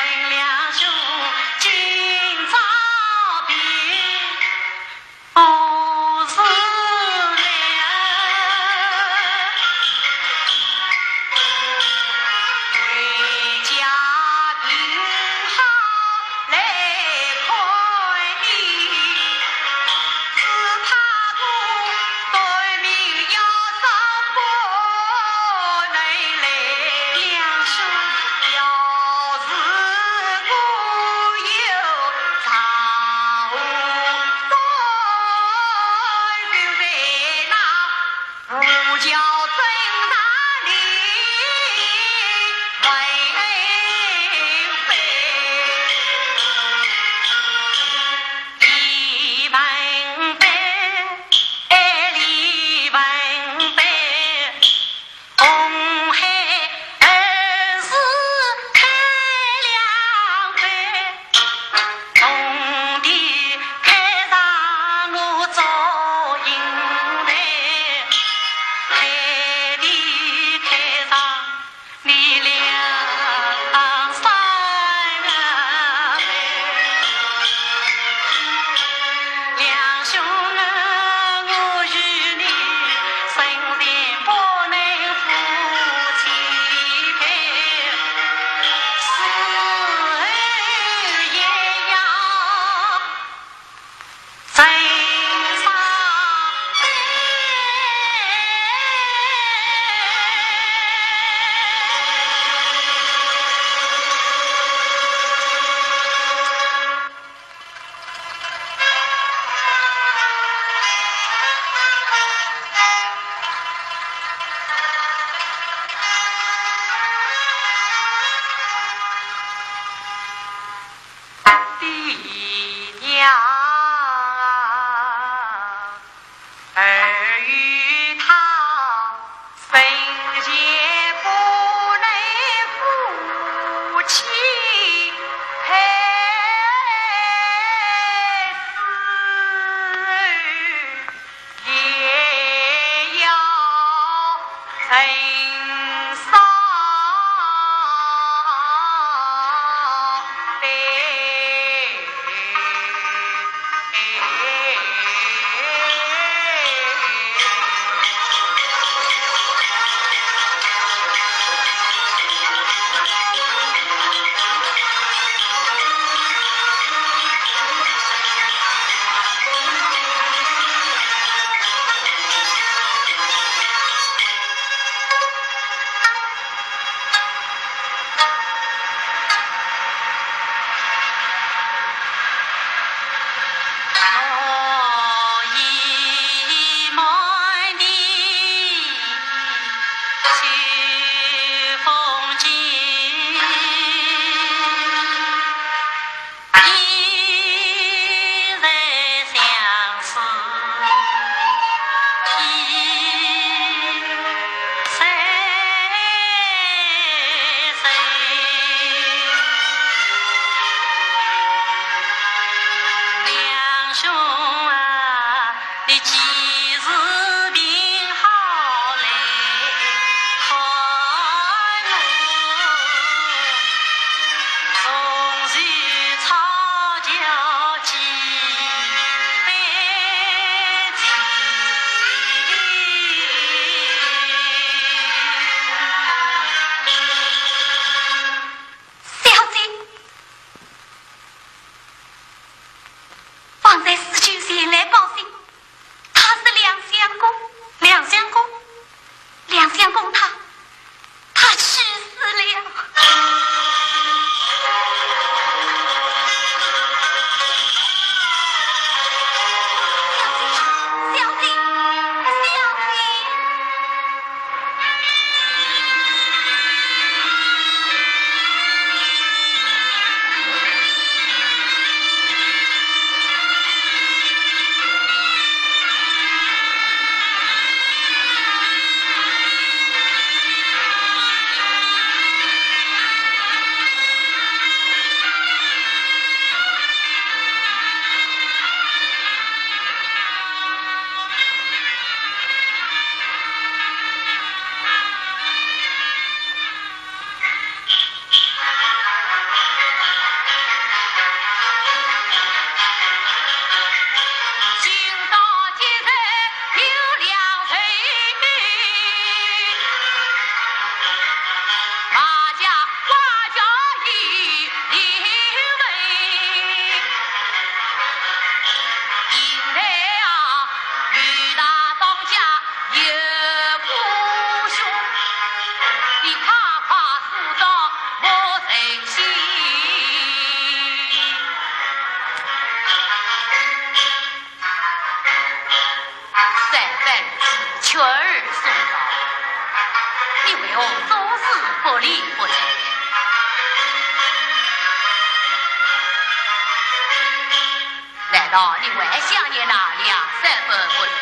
道你还想念那梁山伯不成？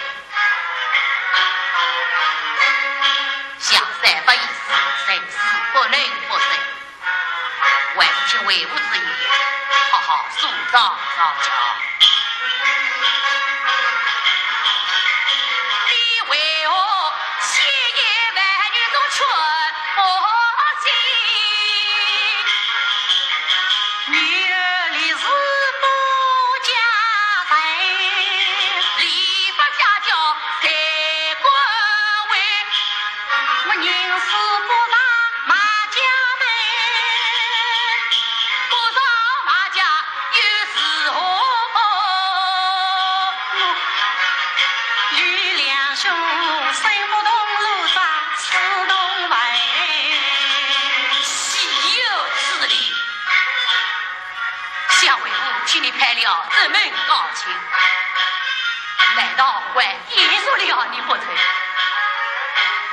梁山伯已死，人死不能复生。还是听为父之言，好好梳妆上轿。你为何千言万语中劝 我心。女儿立誓保家人，立不家教谁管为？我宁死不上马家门，不上马家 又如何？与梁兄生不同炉灶，死同坟。岂有此理！想为父替你赔了这门感情，难道还辜负了你不成？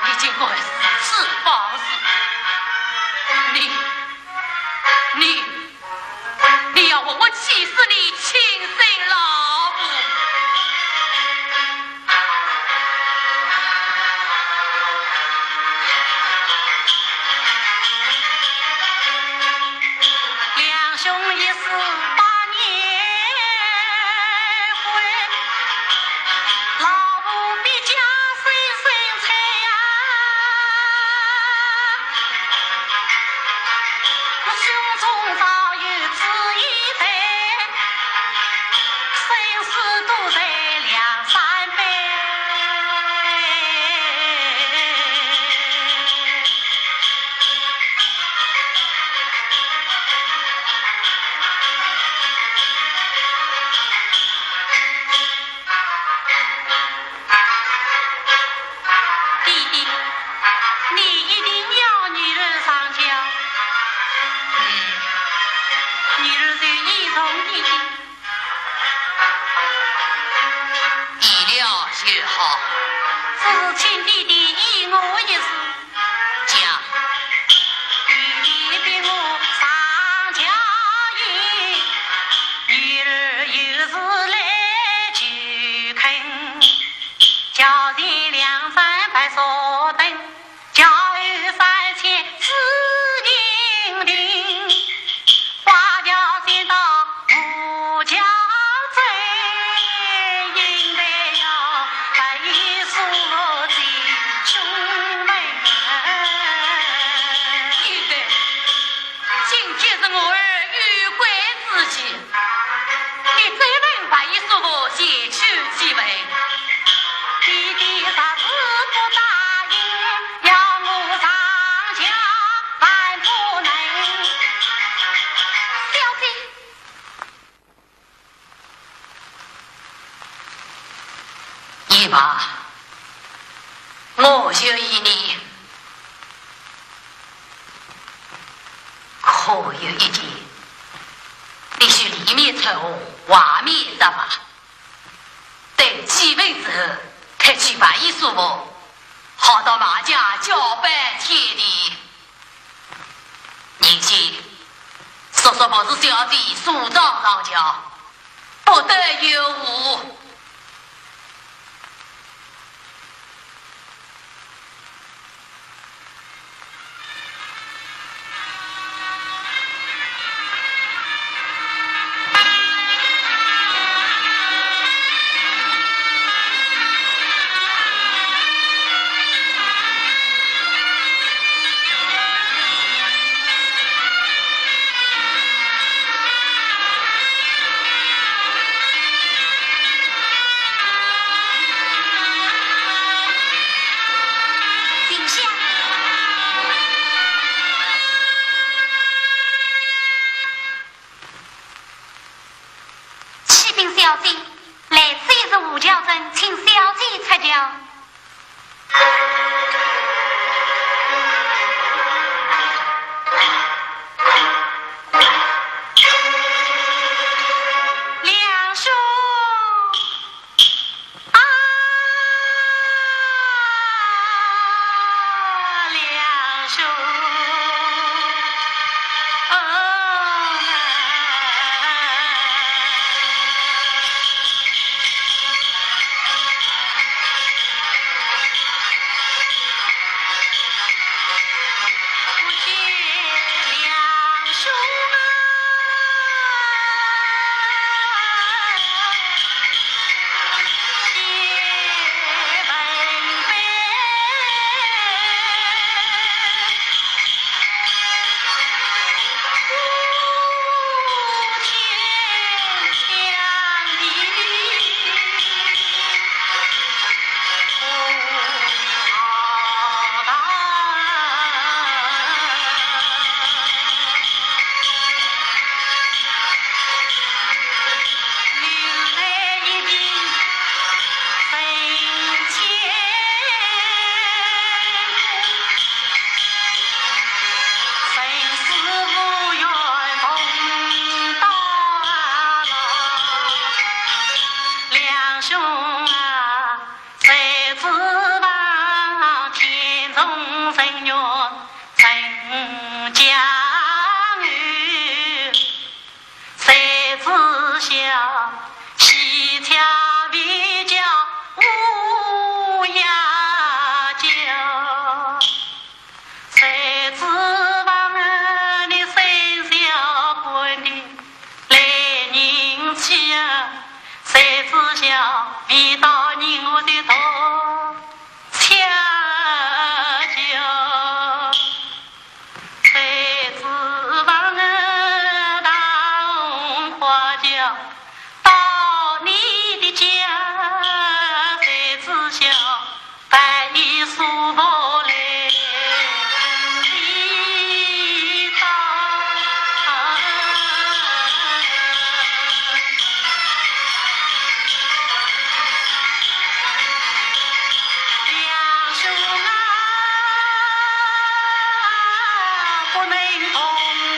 你竟敢如此放肆！你，你， 你要问我气死你亲生老母！梁兄一死百年灰，老母必将心心碎呀。 胸中早有主意在，生死都在梁山伯。弟弟，你一定要女儿上轿。嗯。女儿就依从弟弟。依了就好。只是请弟弟依我一事。 讲。弟弟逼我上轿，女儿有事来求恳，轿前梁山伯坐等，轿后三千紫禁亭。 花轿先到吴桥镇，引队要白衣书进胸门。引队，今天是我儿玉关之期，你再问白衣书前去祭文。弟弟若是不答应，要我上轿万不能。小姐， 姨妈，我求依你，可有一件，必须里面传话，外面说话。等祭文之后，脱去白衣书服，好到马家交拜天地。 银喜，叔叔不是小姐梳妆上轿，不得有误。 停下！ 启禀小姐，来此已是吴桥镇，请小姐出轿。梁兄。 啊，梁兄，哦。两兄啊，谁知望天中人愿成家女，谁知晓喜巧未叫无呀叫。 谁知望你生小官的来人去啊，谁知晓未到人我的大恰巧。谁知望大红花轿 到你的家，谁知晓白衣素服来一到。两兄啊，不能同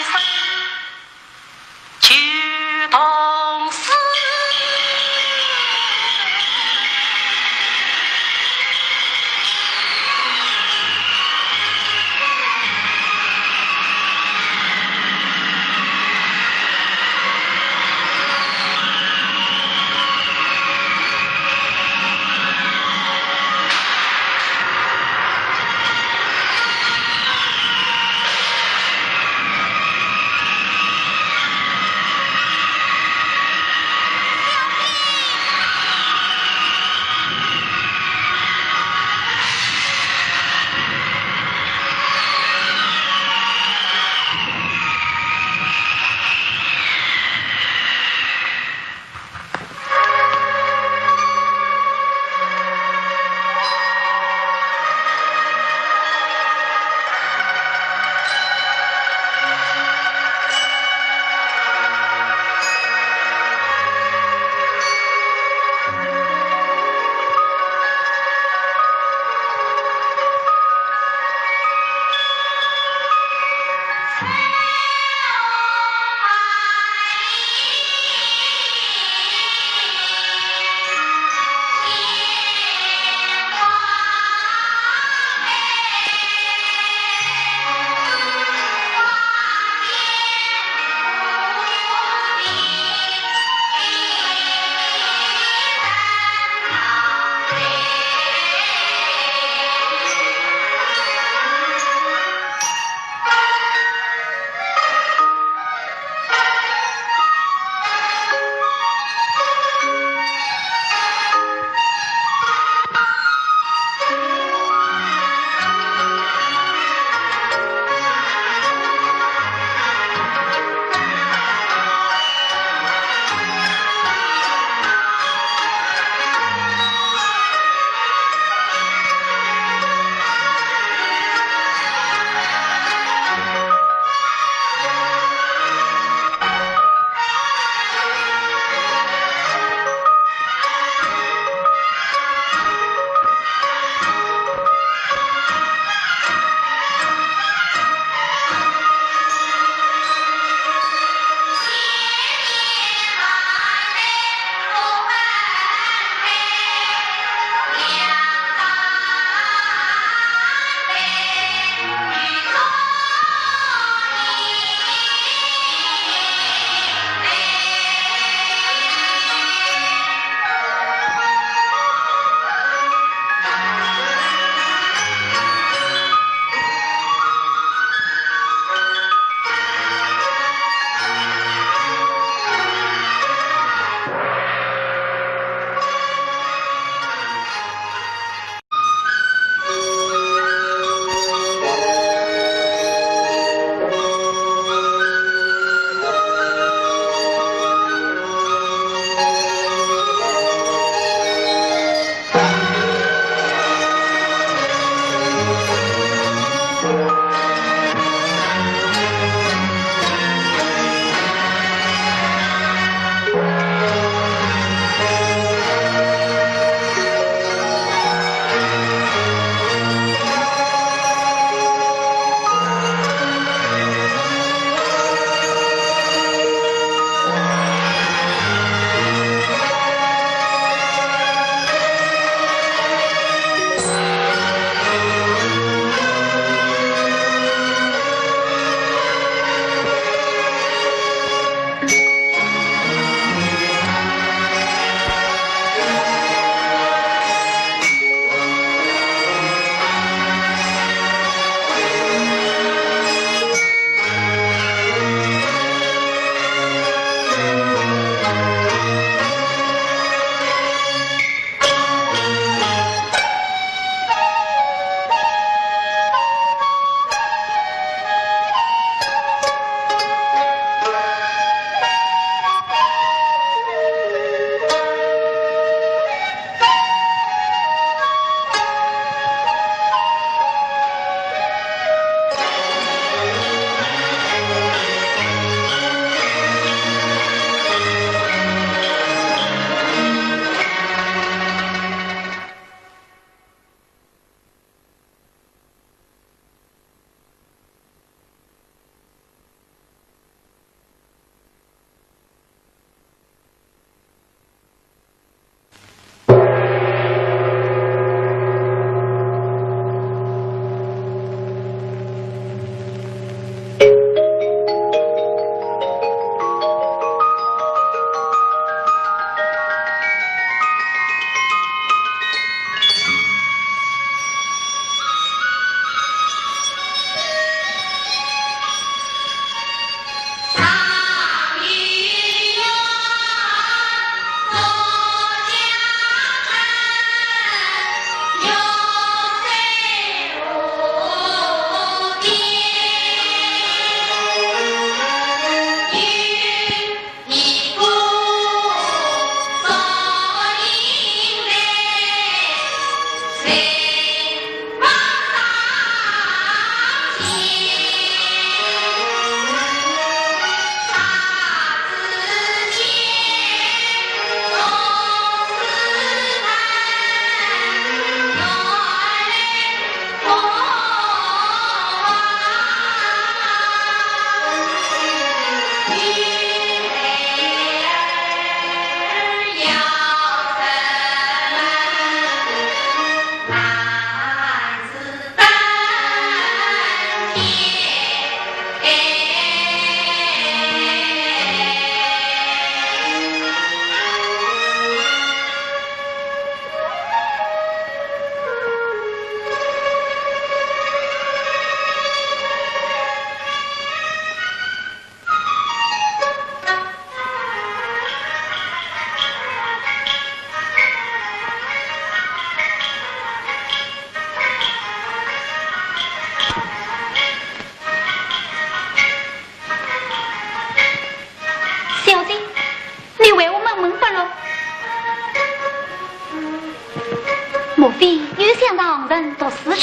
生 求同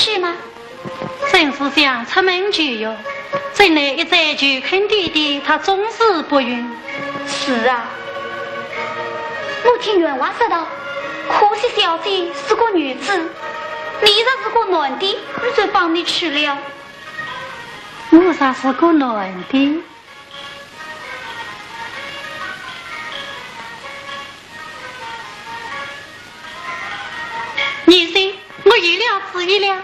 去吗？沈思想出门就要，怎奈一再求恳爹爹，他总是不允。是啊，我听员外说道，可惜小姐是个女子，你若是个男的，我就放你去了。我若是个男的？你说，我有了主意了。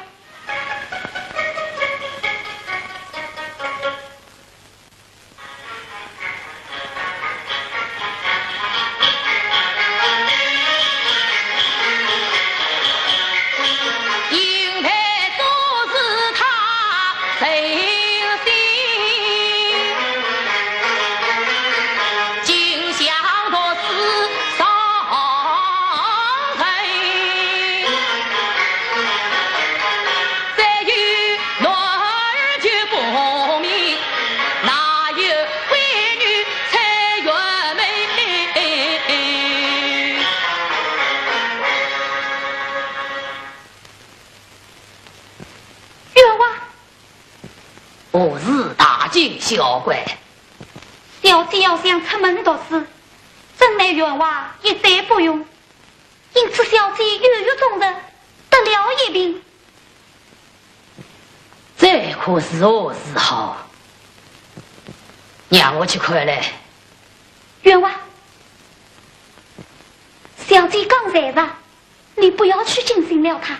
员外。何事大惊小怪？小姐要想出门读书，怎奈员外一再不允。 因此小姐犹豫终日，得了一病。这可如何是好？让我去看来。员外，小姐刚才啊，你不要去惊醒了她。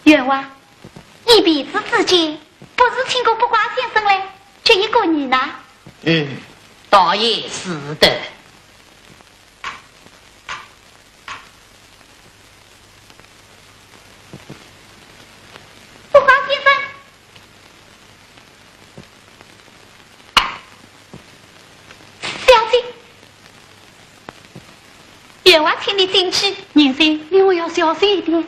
员外，你避暑之间，不是请过卜卦先生来，就一个人呐？嗯，倒也是的。卜卦先生， 小姐，员外请你进去。年轻，你我要小心一点。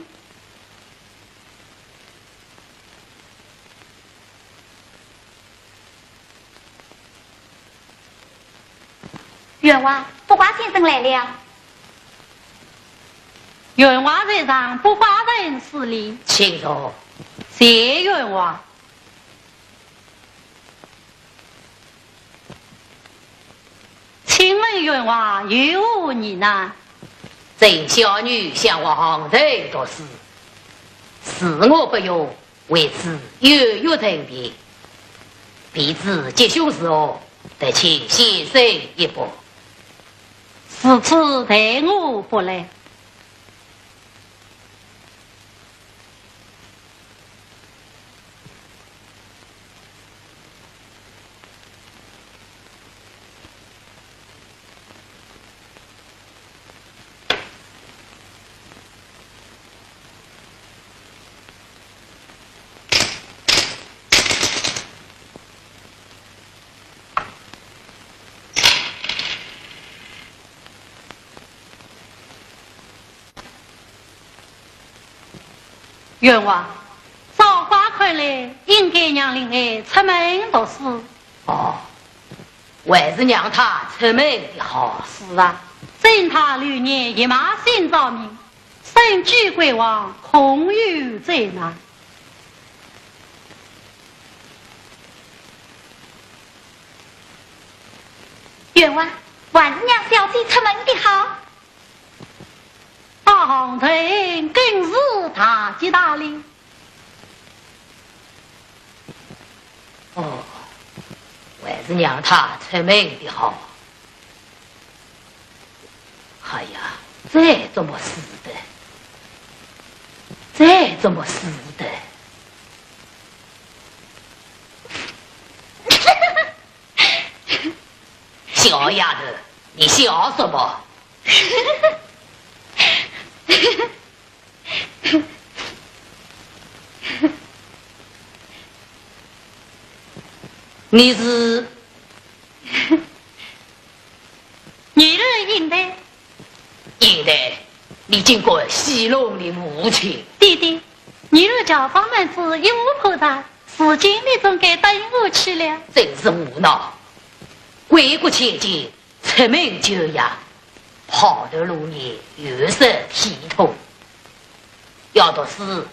员外，卜卦先生来了。员外在上，卜卦人施礼。请坐。谢员外。请问员外有何疑难？这小女想往杭州读书，是我不用， 为此有约成别，未知吉凶如何，得请先生一卜。如此待我不来。 员外，照卦看来，应该让令爱出门读书。哦，还是让她出门的好。是啊，任她流年一马心照命，身居贵王，空有灾难。员外，还是让小姐出门的好。 大杭城更是大吉大利。哦，还是让她出门的好。哎呀，这怎么使得？这怎么使得？小丫头，你笑什么？ 你是？女儿应台。应台，你竟敢戏弄你母亲！爹爹，女儿假装没事，一无破绽，如今你总该答应我去了。真是胡闹！贵国千金，出门就要好头路面，有色体统。要读书，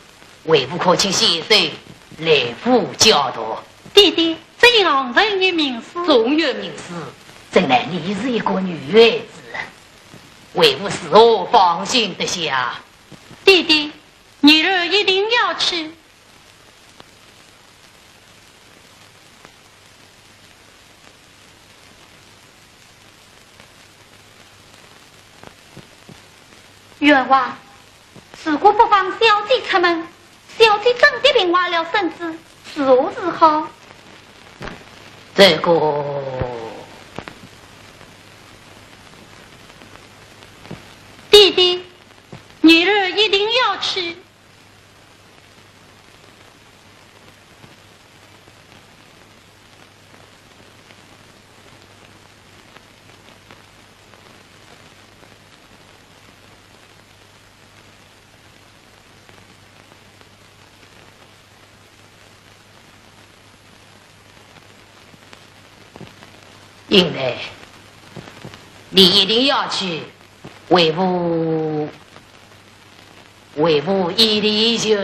为父可请先生来府教读。爹爹，这样人也明书。中原名师，怎奈你是一个女孩子，为父如何放心得下？爹爹，女儿一定要去。 员外，如果不放小姐出门，小姐真的病坏了身子，如何是好？这个，爹爹，女儿一定要去。 因为你一定要去，为父，为父一定就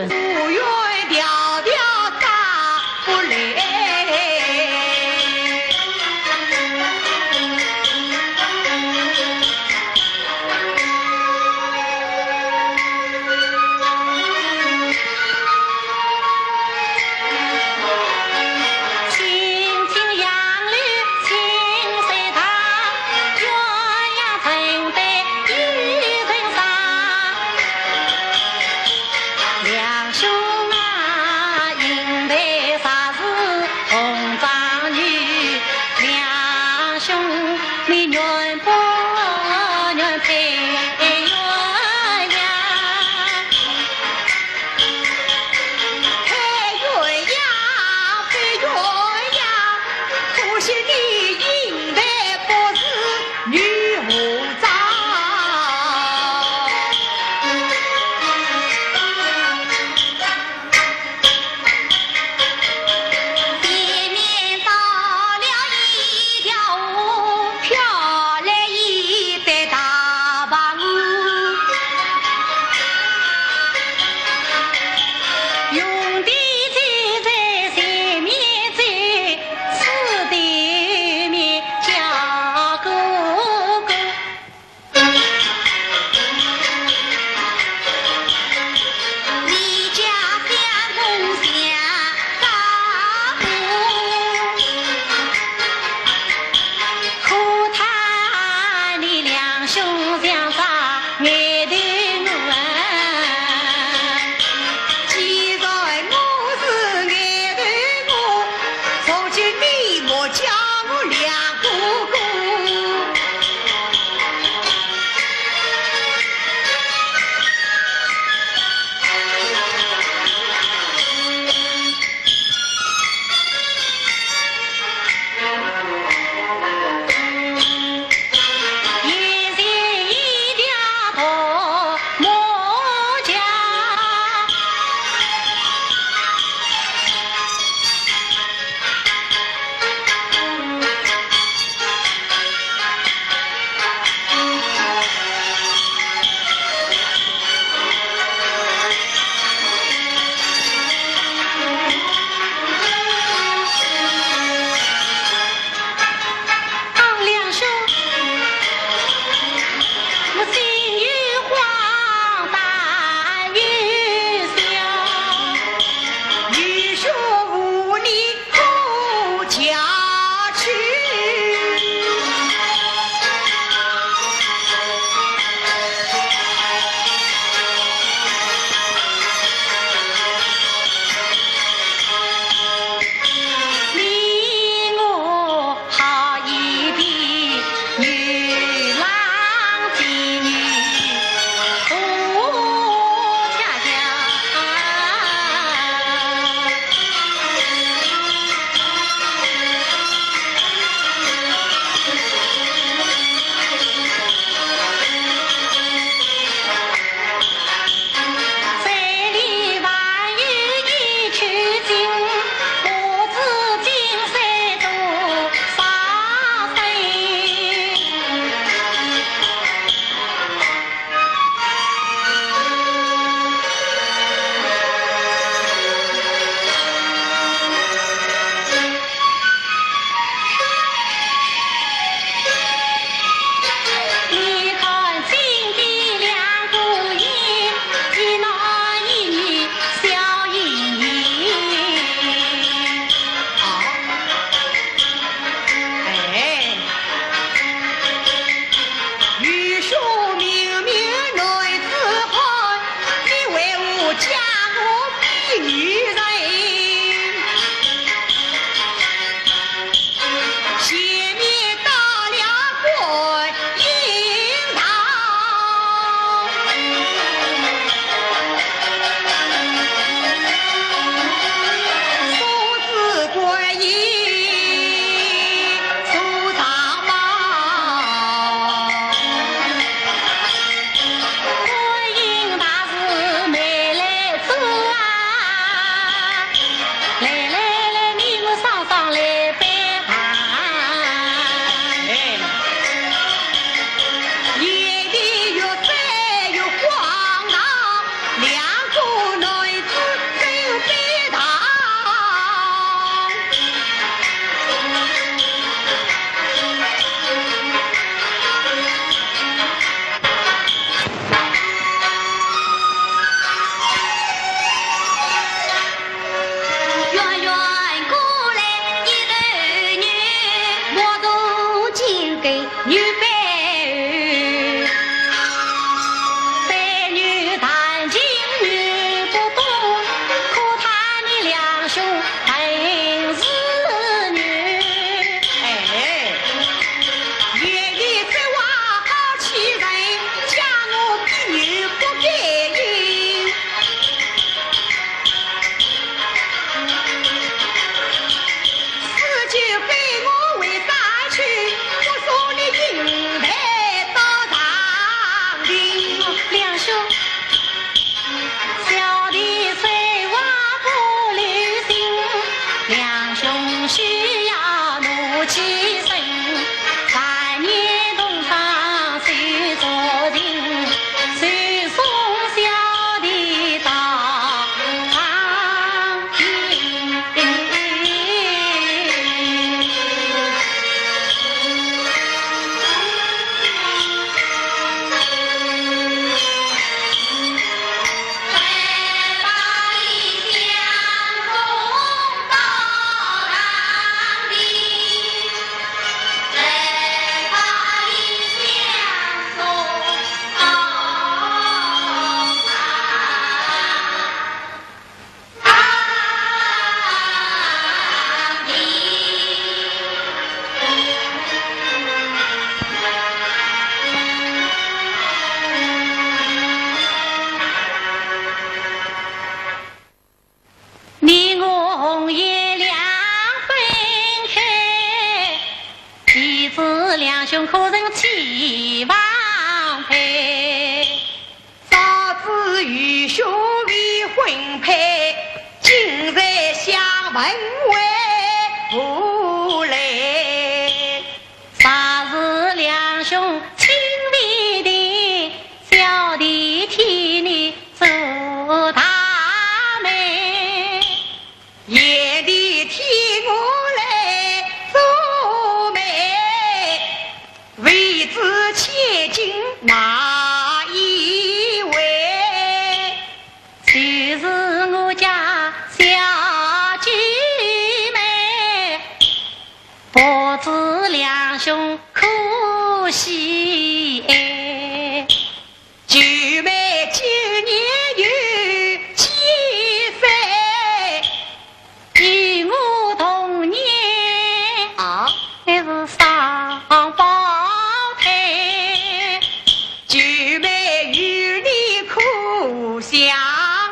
想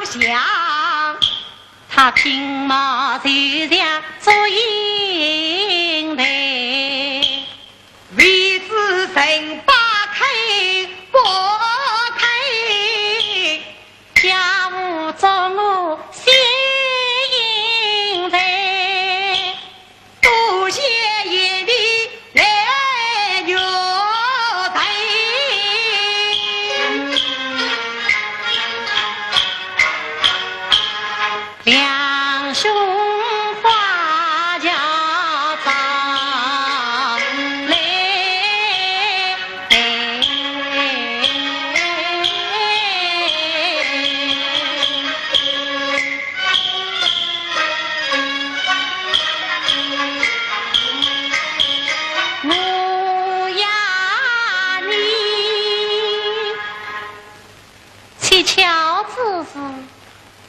想，他金毛就像祝英台，未知人把开不开，家父祝我惜英台。 多谢贤弟来救人。两兄花轿早来。 我呀，你七巧之事。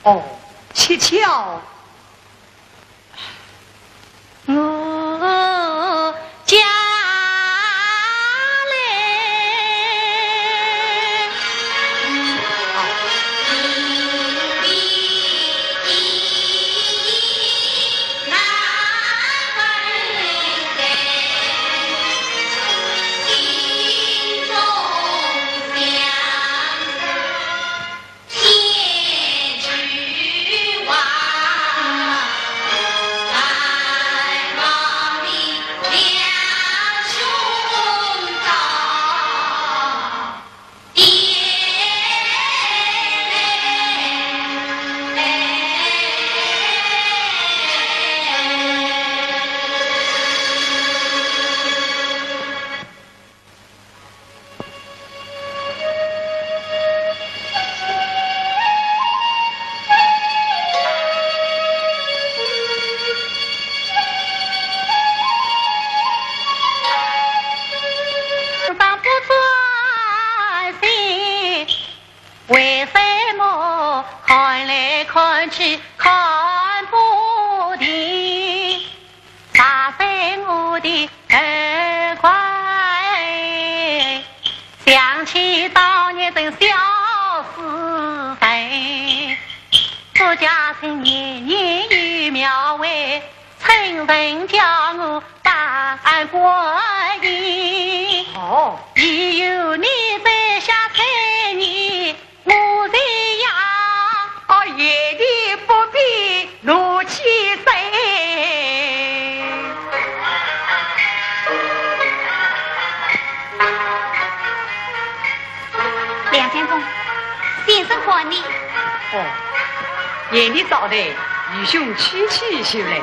哦，七巧。我家来。为什么看来看去看不定？ 打碎我的耳环，想起当年曾笑死人，祝家亲年年有庙会，春神叫我拜观音。哦。已有你在下催你， 我这样，哦，贤弟不必怒气生。梁相公，先生唤你。哦，贤弟早来，愚兄去去就来。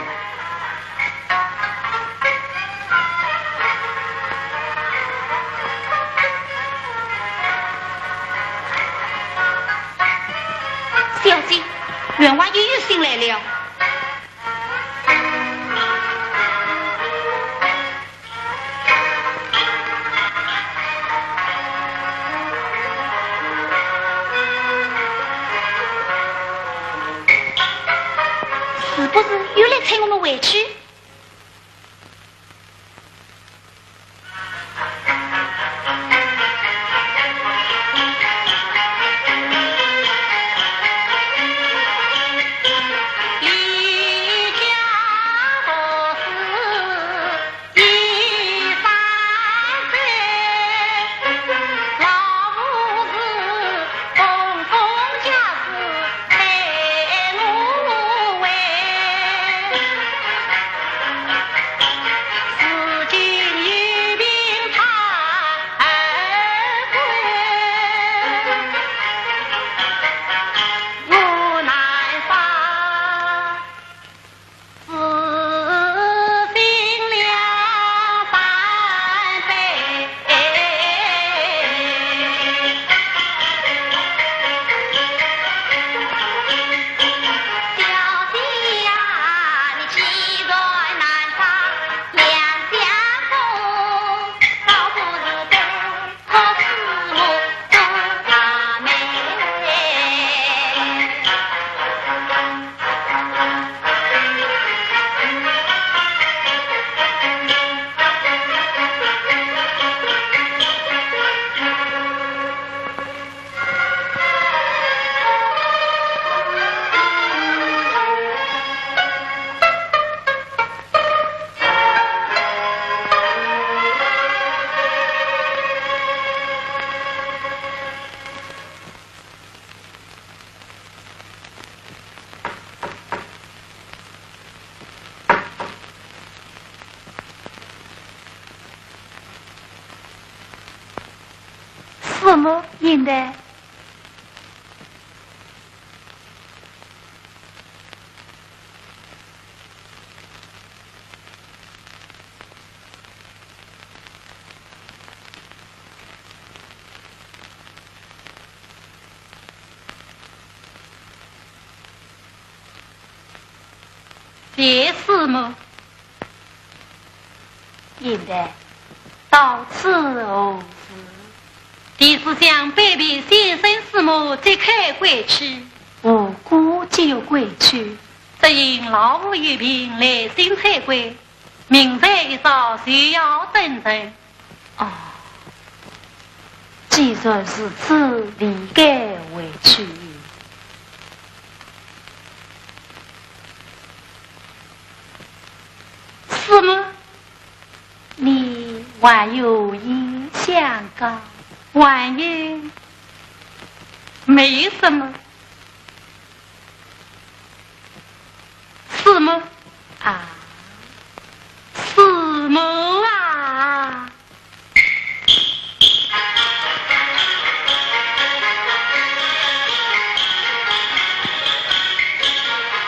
小姐，员外又有信来了。是不是又来催我们回去？什么？现在？谢师母。 现在到此何事？弟子想拜别先生师母即刻归去。何故即欲归去？只因老父有病，来信催归，明朝一早就要登程。哦，既然如此，理该回去。师母， 你还有意相告？还有，没什么。师母啊，师母啊！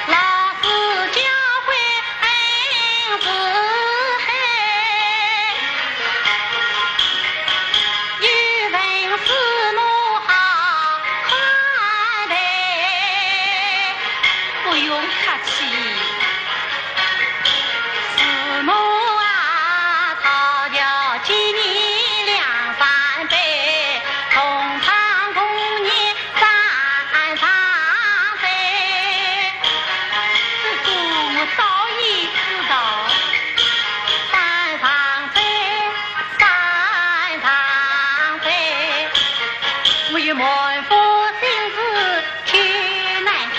老师教诲恩师hei，有份师母好看待。不用客气。师母啊，道教几年两三拜，同堂共饮 三上杯。这个我早已知道。三上杯，三上杯，我有满腹心事去难开。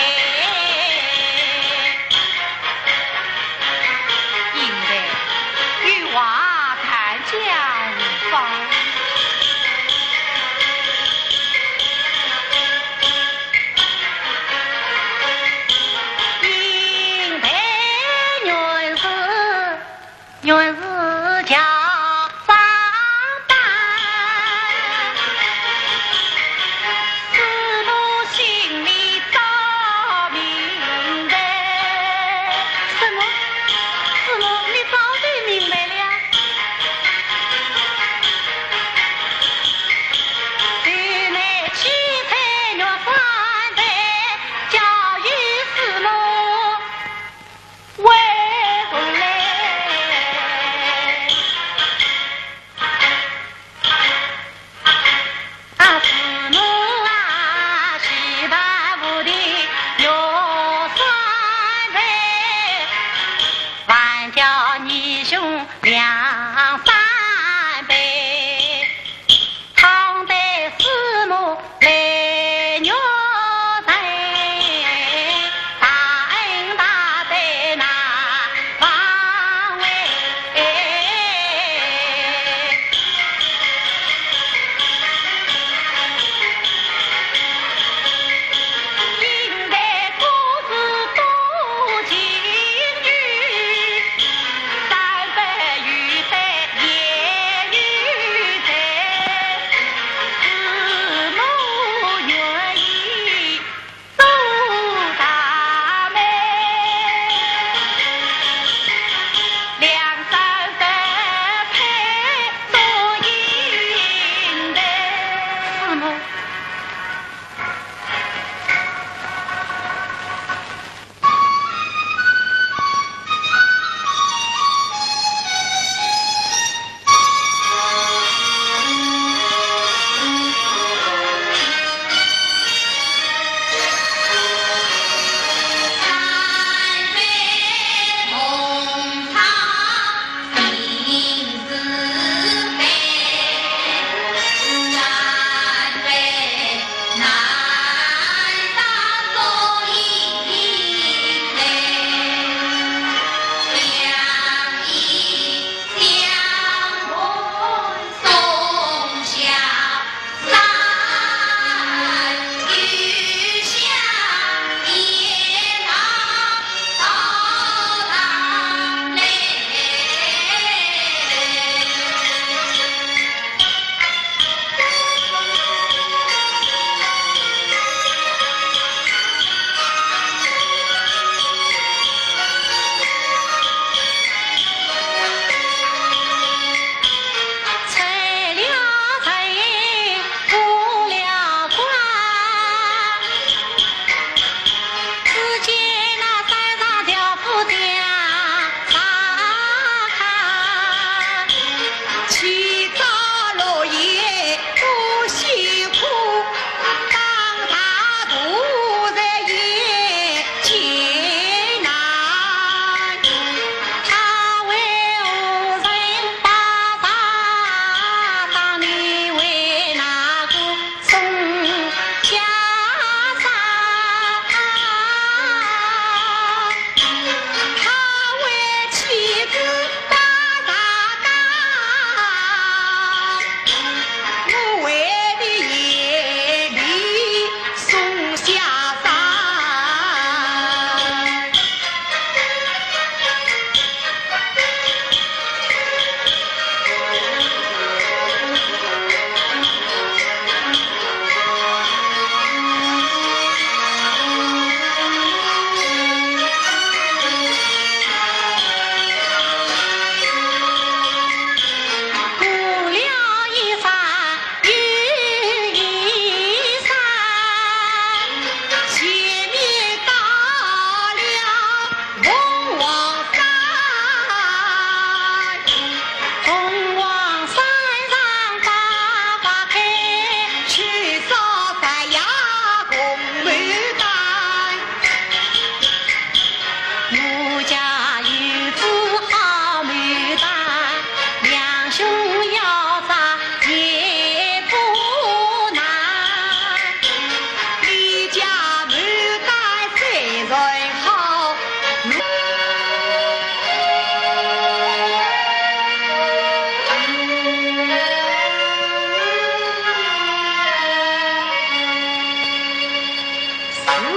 自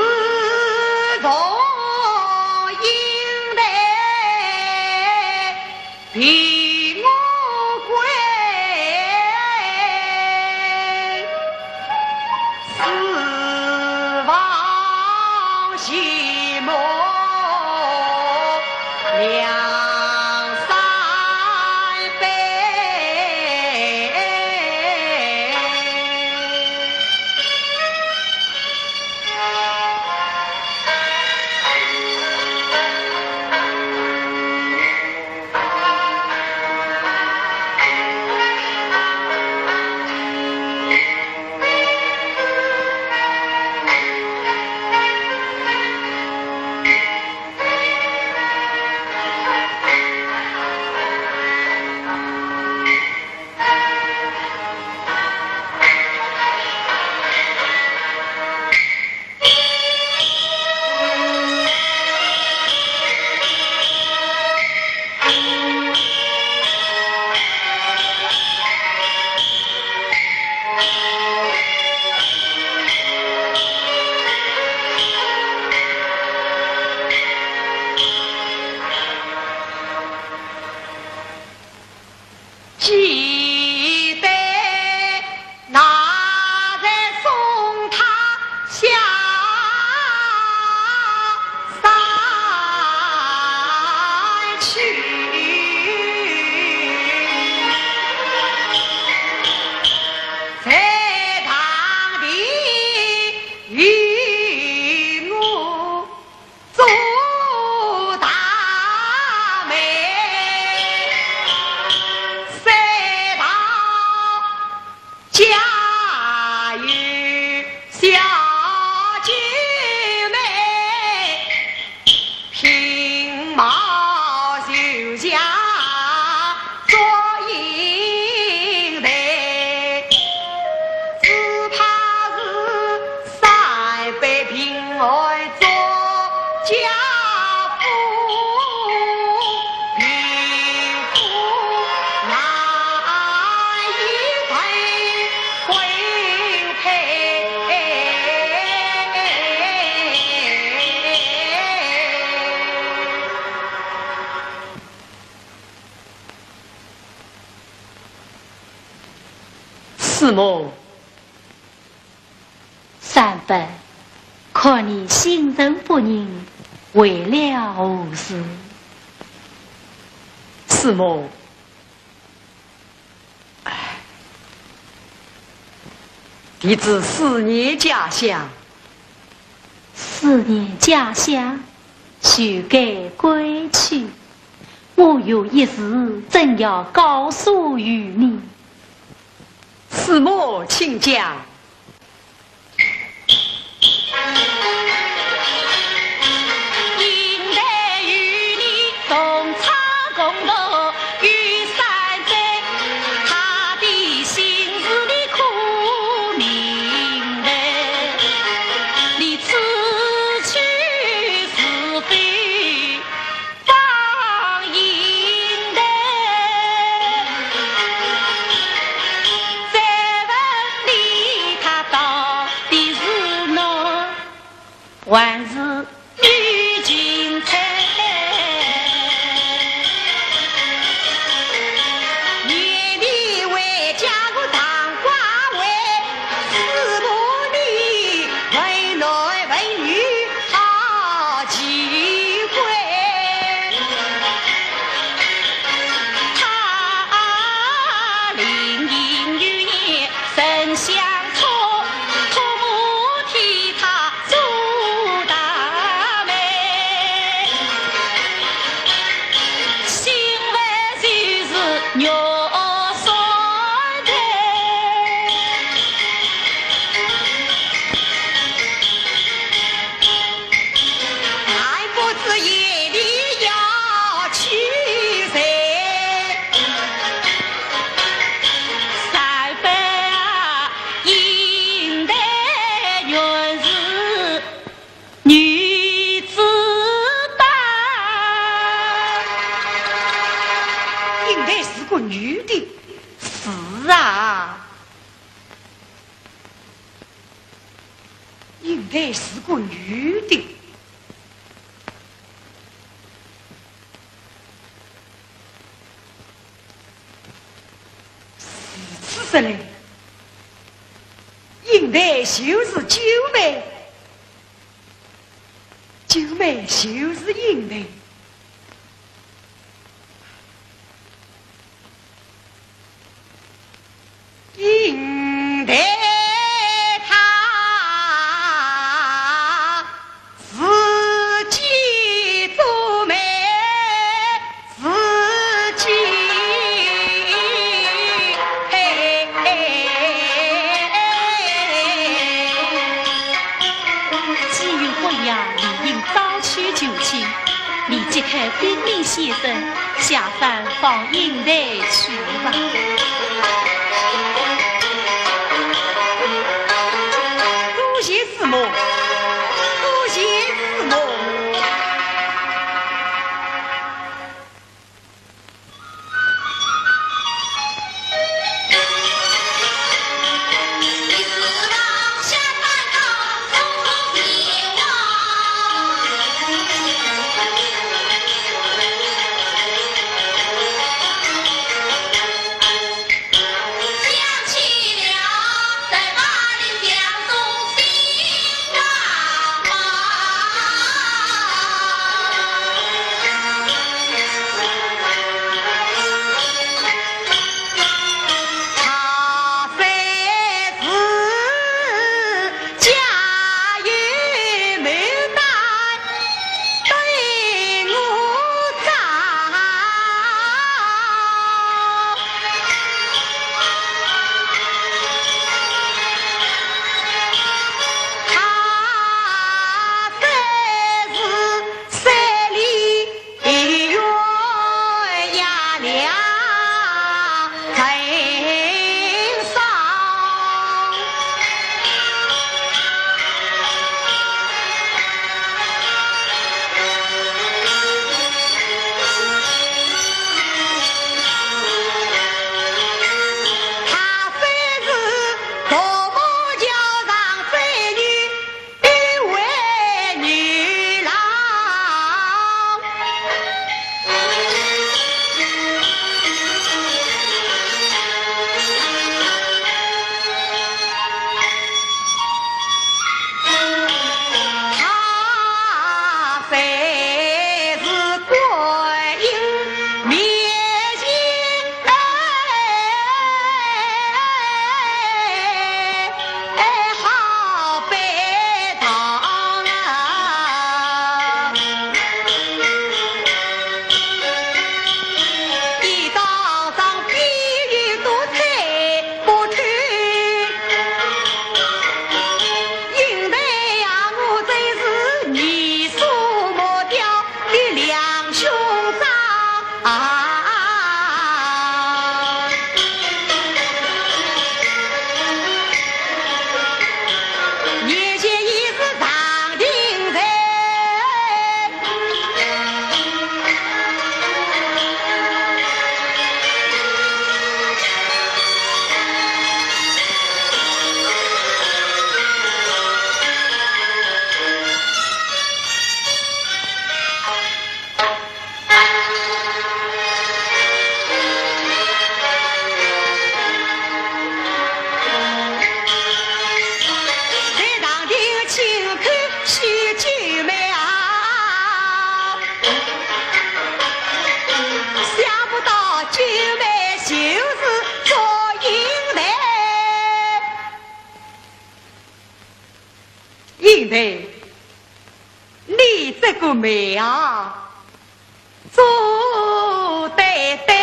从应得平我归，四方寂寞两三杯。 记得那日送他下山去，在堂里与我 做大媒，三道家有小九妹，平毛就像 祝英台，只怕是三杯瓶外做家父，贫富难以配婚配。 师母。三伯，看你心神不宁，为了何事？师母，唉，弟子思念家乡。思念家乡，休该归去。 我有一事正要告诉于你。师母，请讲。台是个女的。如此说来，英台就是九妹，九妹就是英台。 英台她自己做媒，自己配。紫云姑娘理应早去求亲，你即刻禀明先生，下山 放英台去吧。多谢师母，多谢师母。 英台，你这个媒啊，做得对。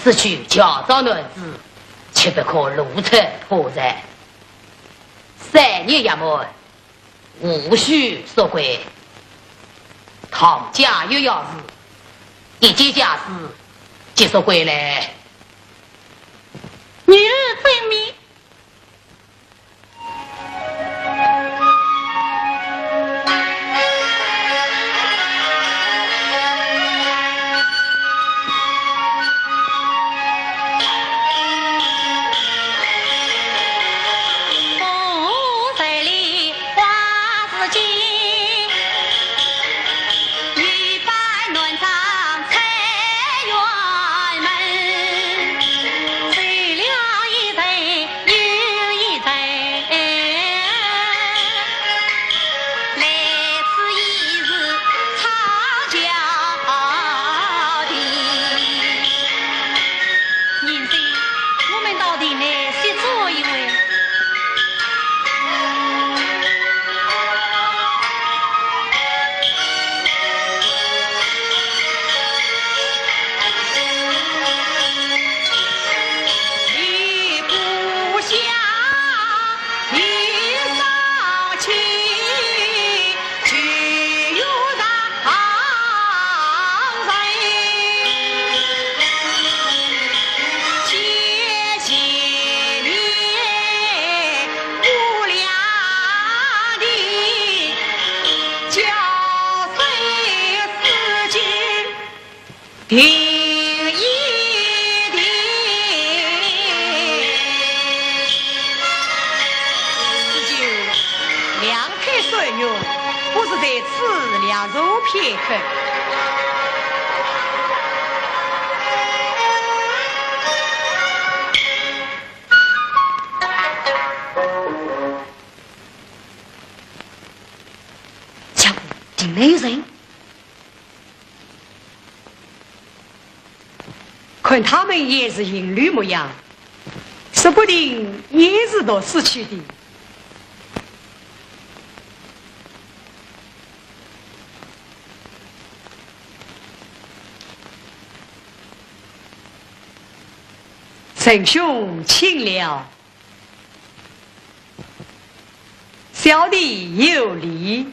此去家中男子，切不可露出破绽。三日夜满，无需宿归。倘家有要事，一见家书，即速归来。女儿遵命。 贤婿，我们到亭内歇坐一会。 子建，两腿酸软，不如在此略坐片刻。 相公，亭内有人。看他们也是行旅模样，说不定也是读书去的。 贤兄请了。小弟有礼。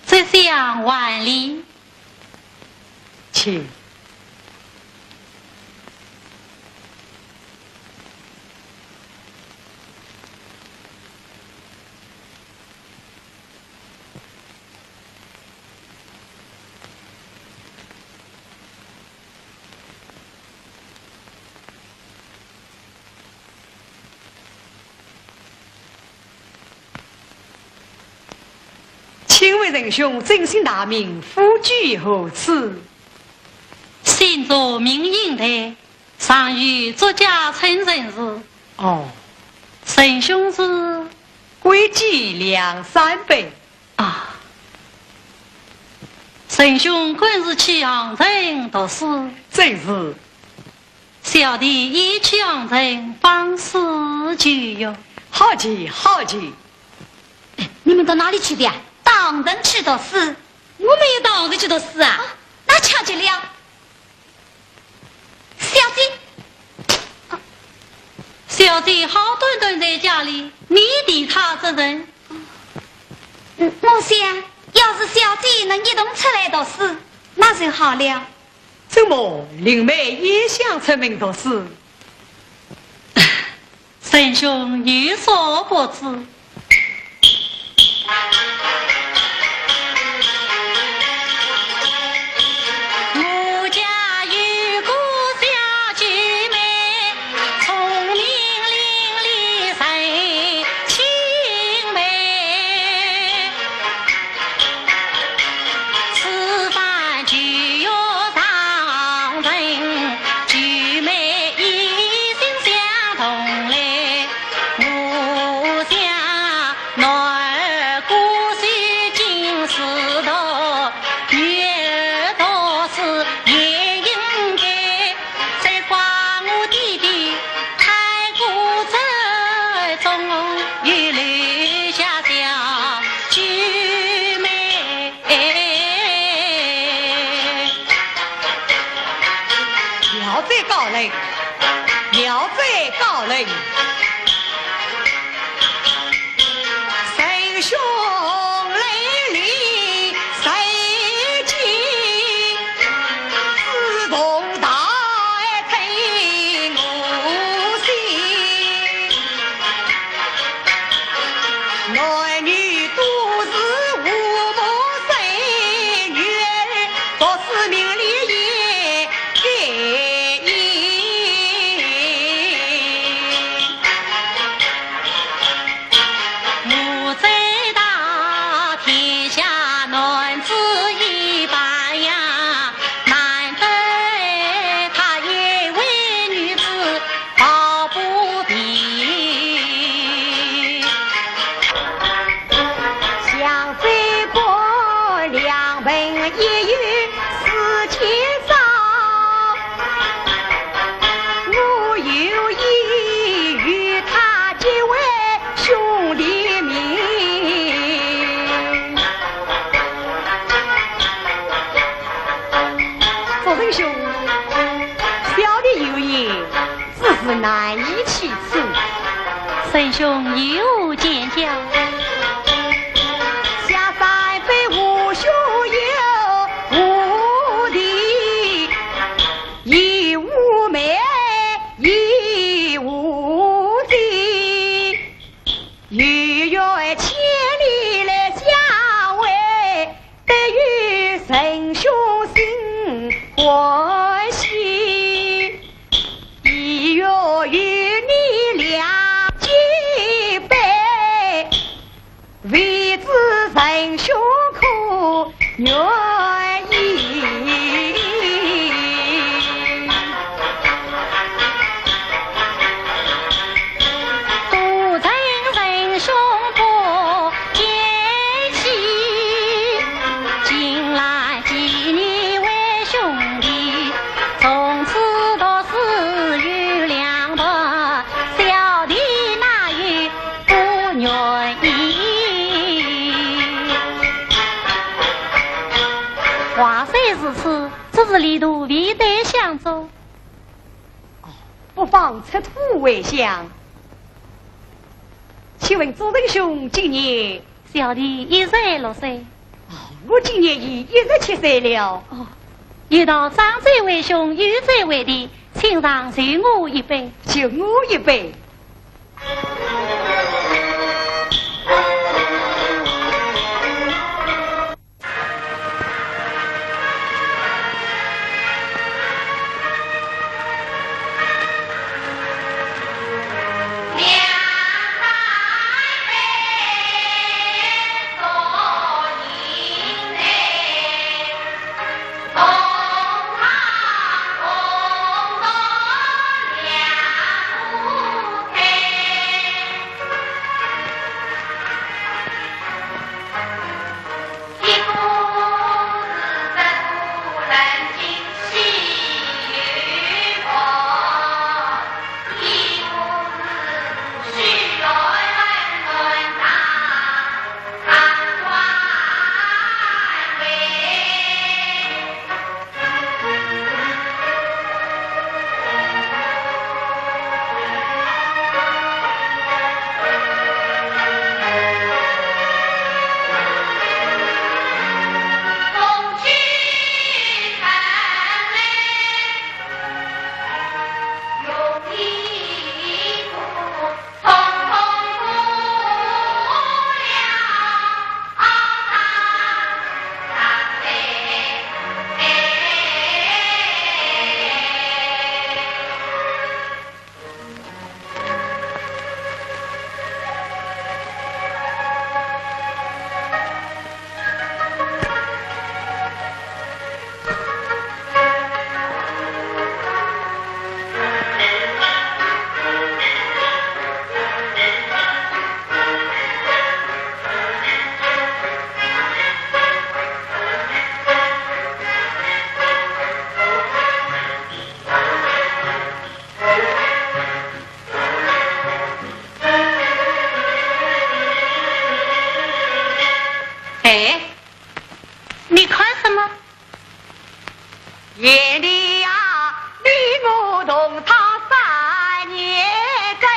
这厢还礼。请。 请问仁兄尊姓大名，府居何处？姓祝，名应台，上有祝家村陈氏。哦。仁兄是？贵几两三百。 啊，仁兄本是去杭城读书？正是。小弟也去杭城访师求学。好极，好极。哎，你们到哪里去的呀？到杭城去读书。我们也到杭城去读书啊？啊，那巧极了。 小姐。啊，小姐好端端在家里，你提她作甚？嗯，我想，要是小姐能一同出来读书，那就好了。怎么，林妹也想出门读书？ 仁兄有所不知。人，妙哉高人。神兄来临谁见？自从大爱听我信。 男女都是父母生，女儿读书名利也该隐。我在大天下男子一般呀，难得她一位女子 抱不平。香水过两盆，一有四千烧。我有意与她结为兄弟名。祝英雄，小弟有意， 只是难以启齿。神兄有何见教？下山北无兄有无弟，亦无妹亦无姐，有缘千里来相会， 得与神兄心欢喜，意欲与你两结拜，未知神兄可愿意？ 不曾神兄不见起，近来见你为兄弟，从此读书有两不，小弟哪有不愿意？话虽如此，只是李杜未得相助。 不妨出土为香。请问祝英雄今年？小弟一十六岁。哦，我今年已一十七岁了。哦，有道长者为兄，幼者为弟，请上受我一拜。受我一拜。 哎，你看什么？眼里呀，你我同窗三年间，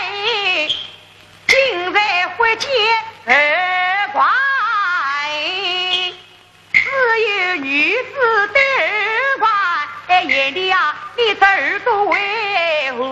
今日忽见二怪。只有女子对怪，哎，贤弟啊，你这耳朵为何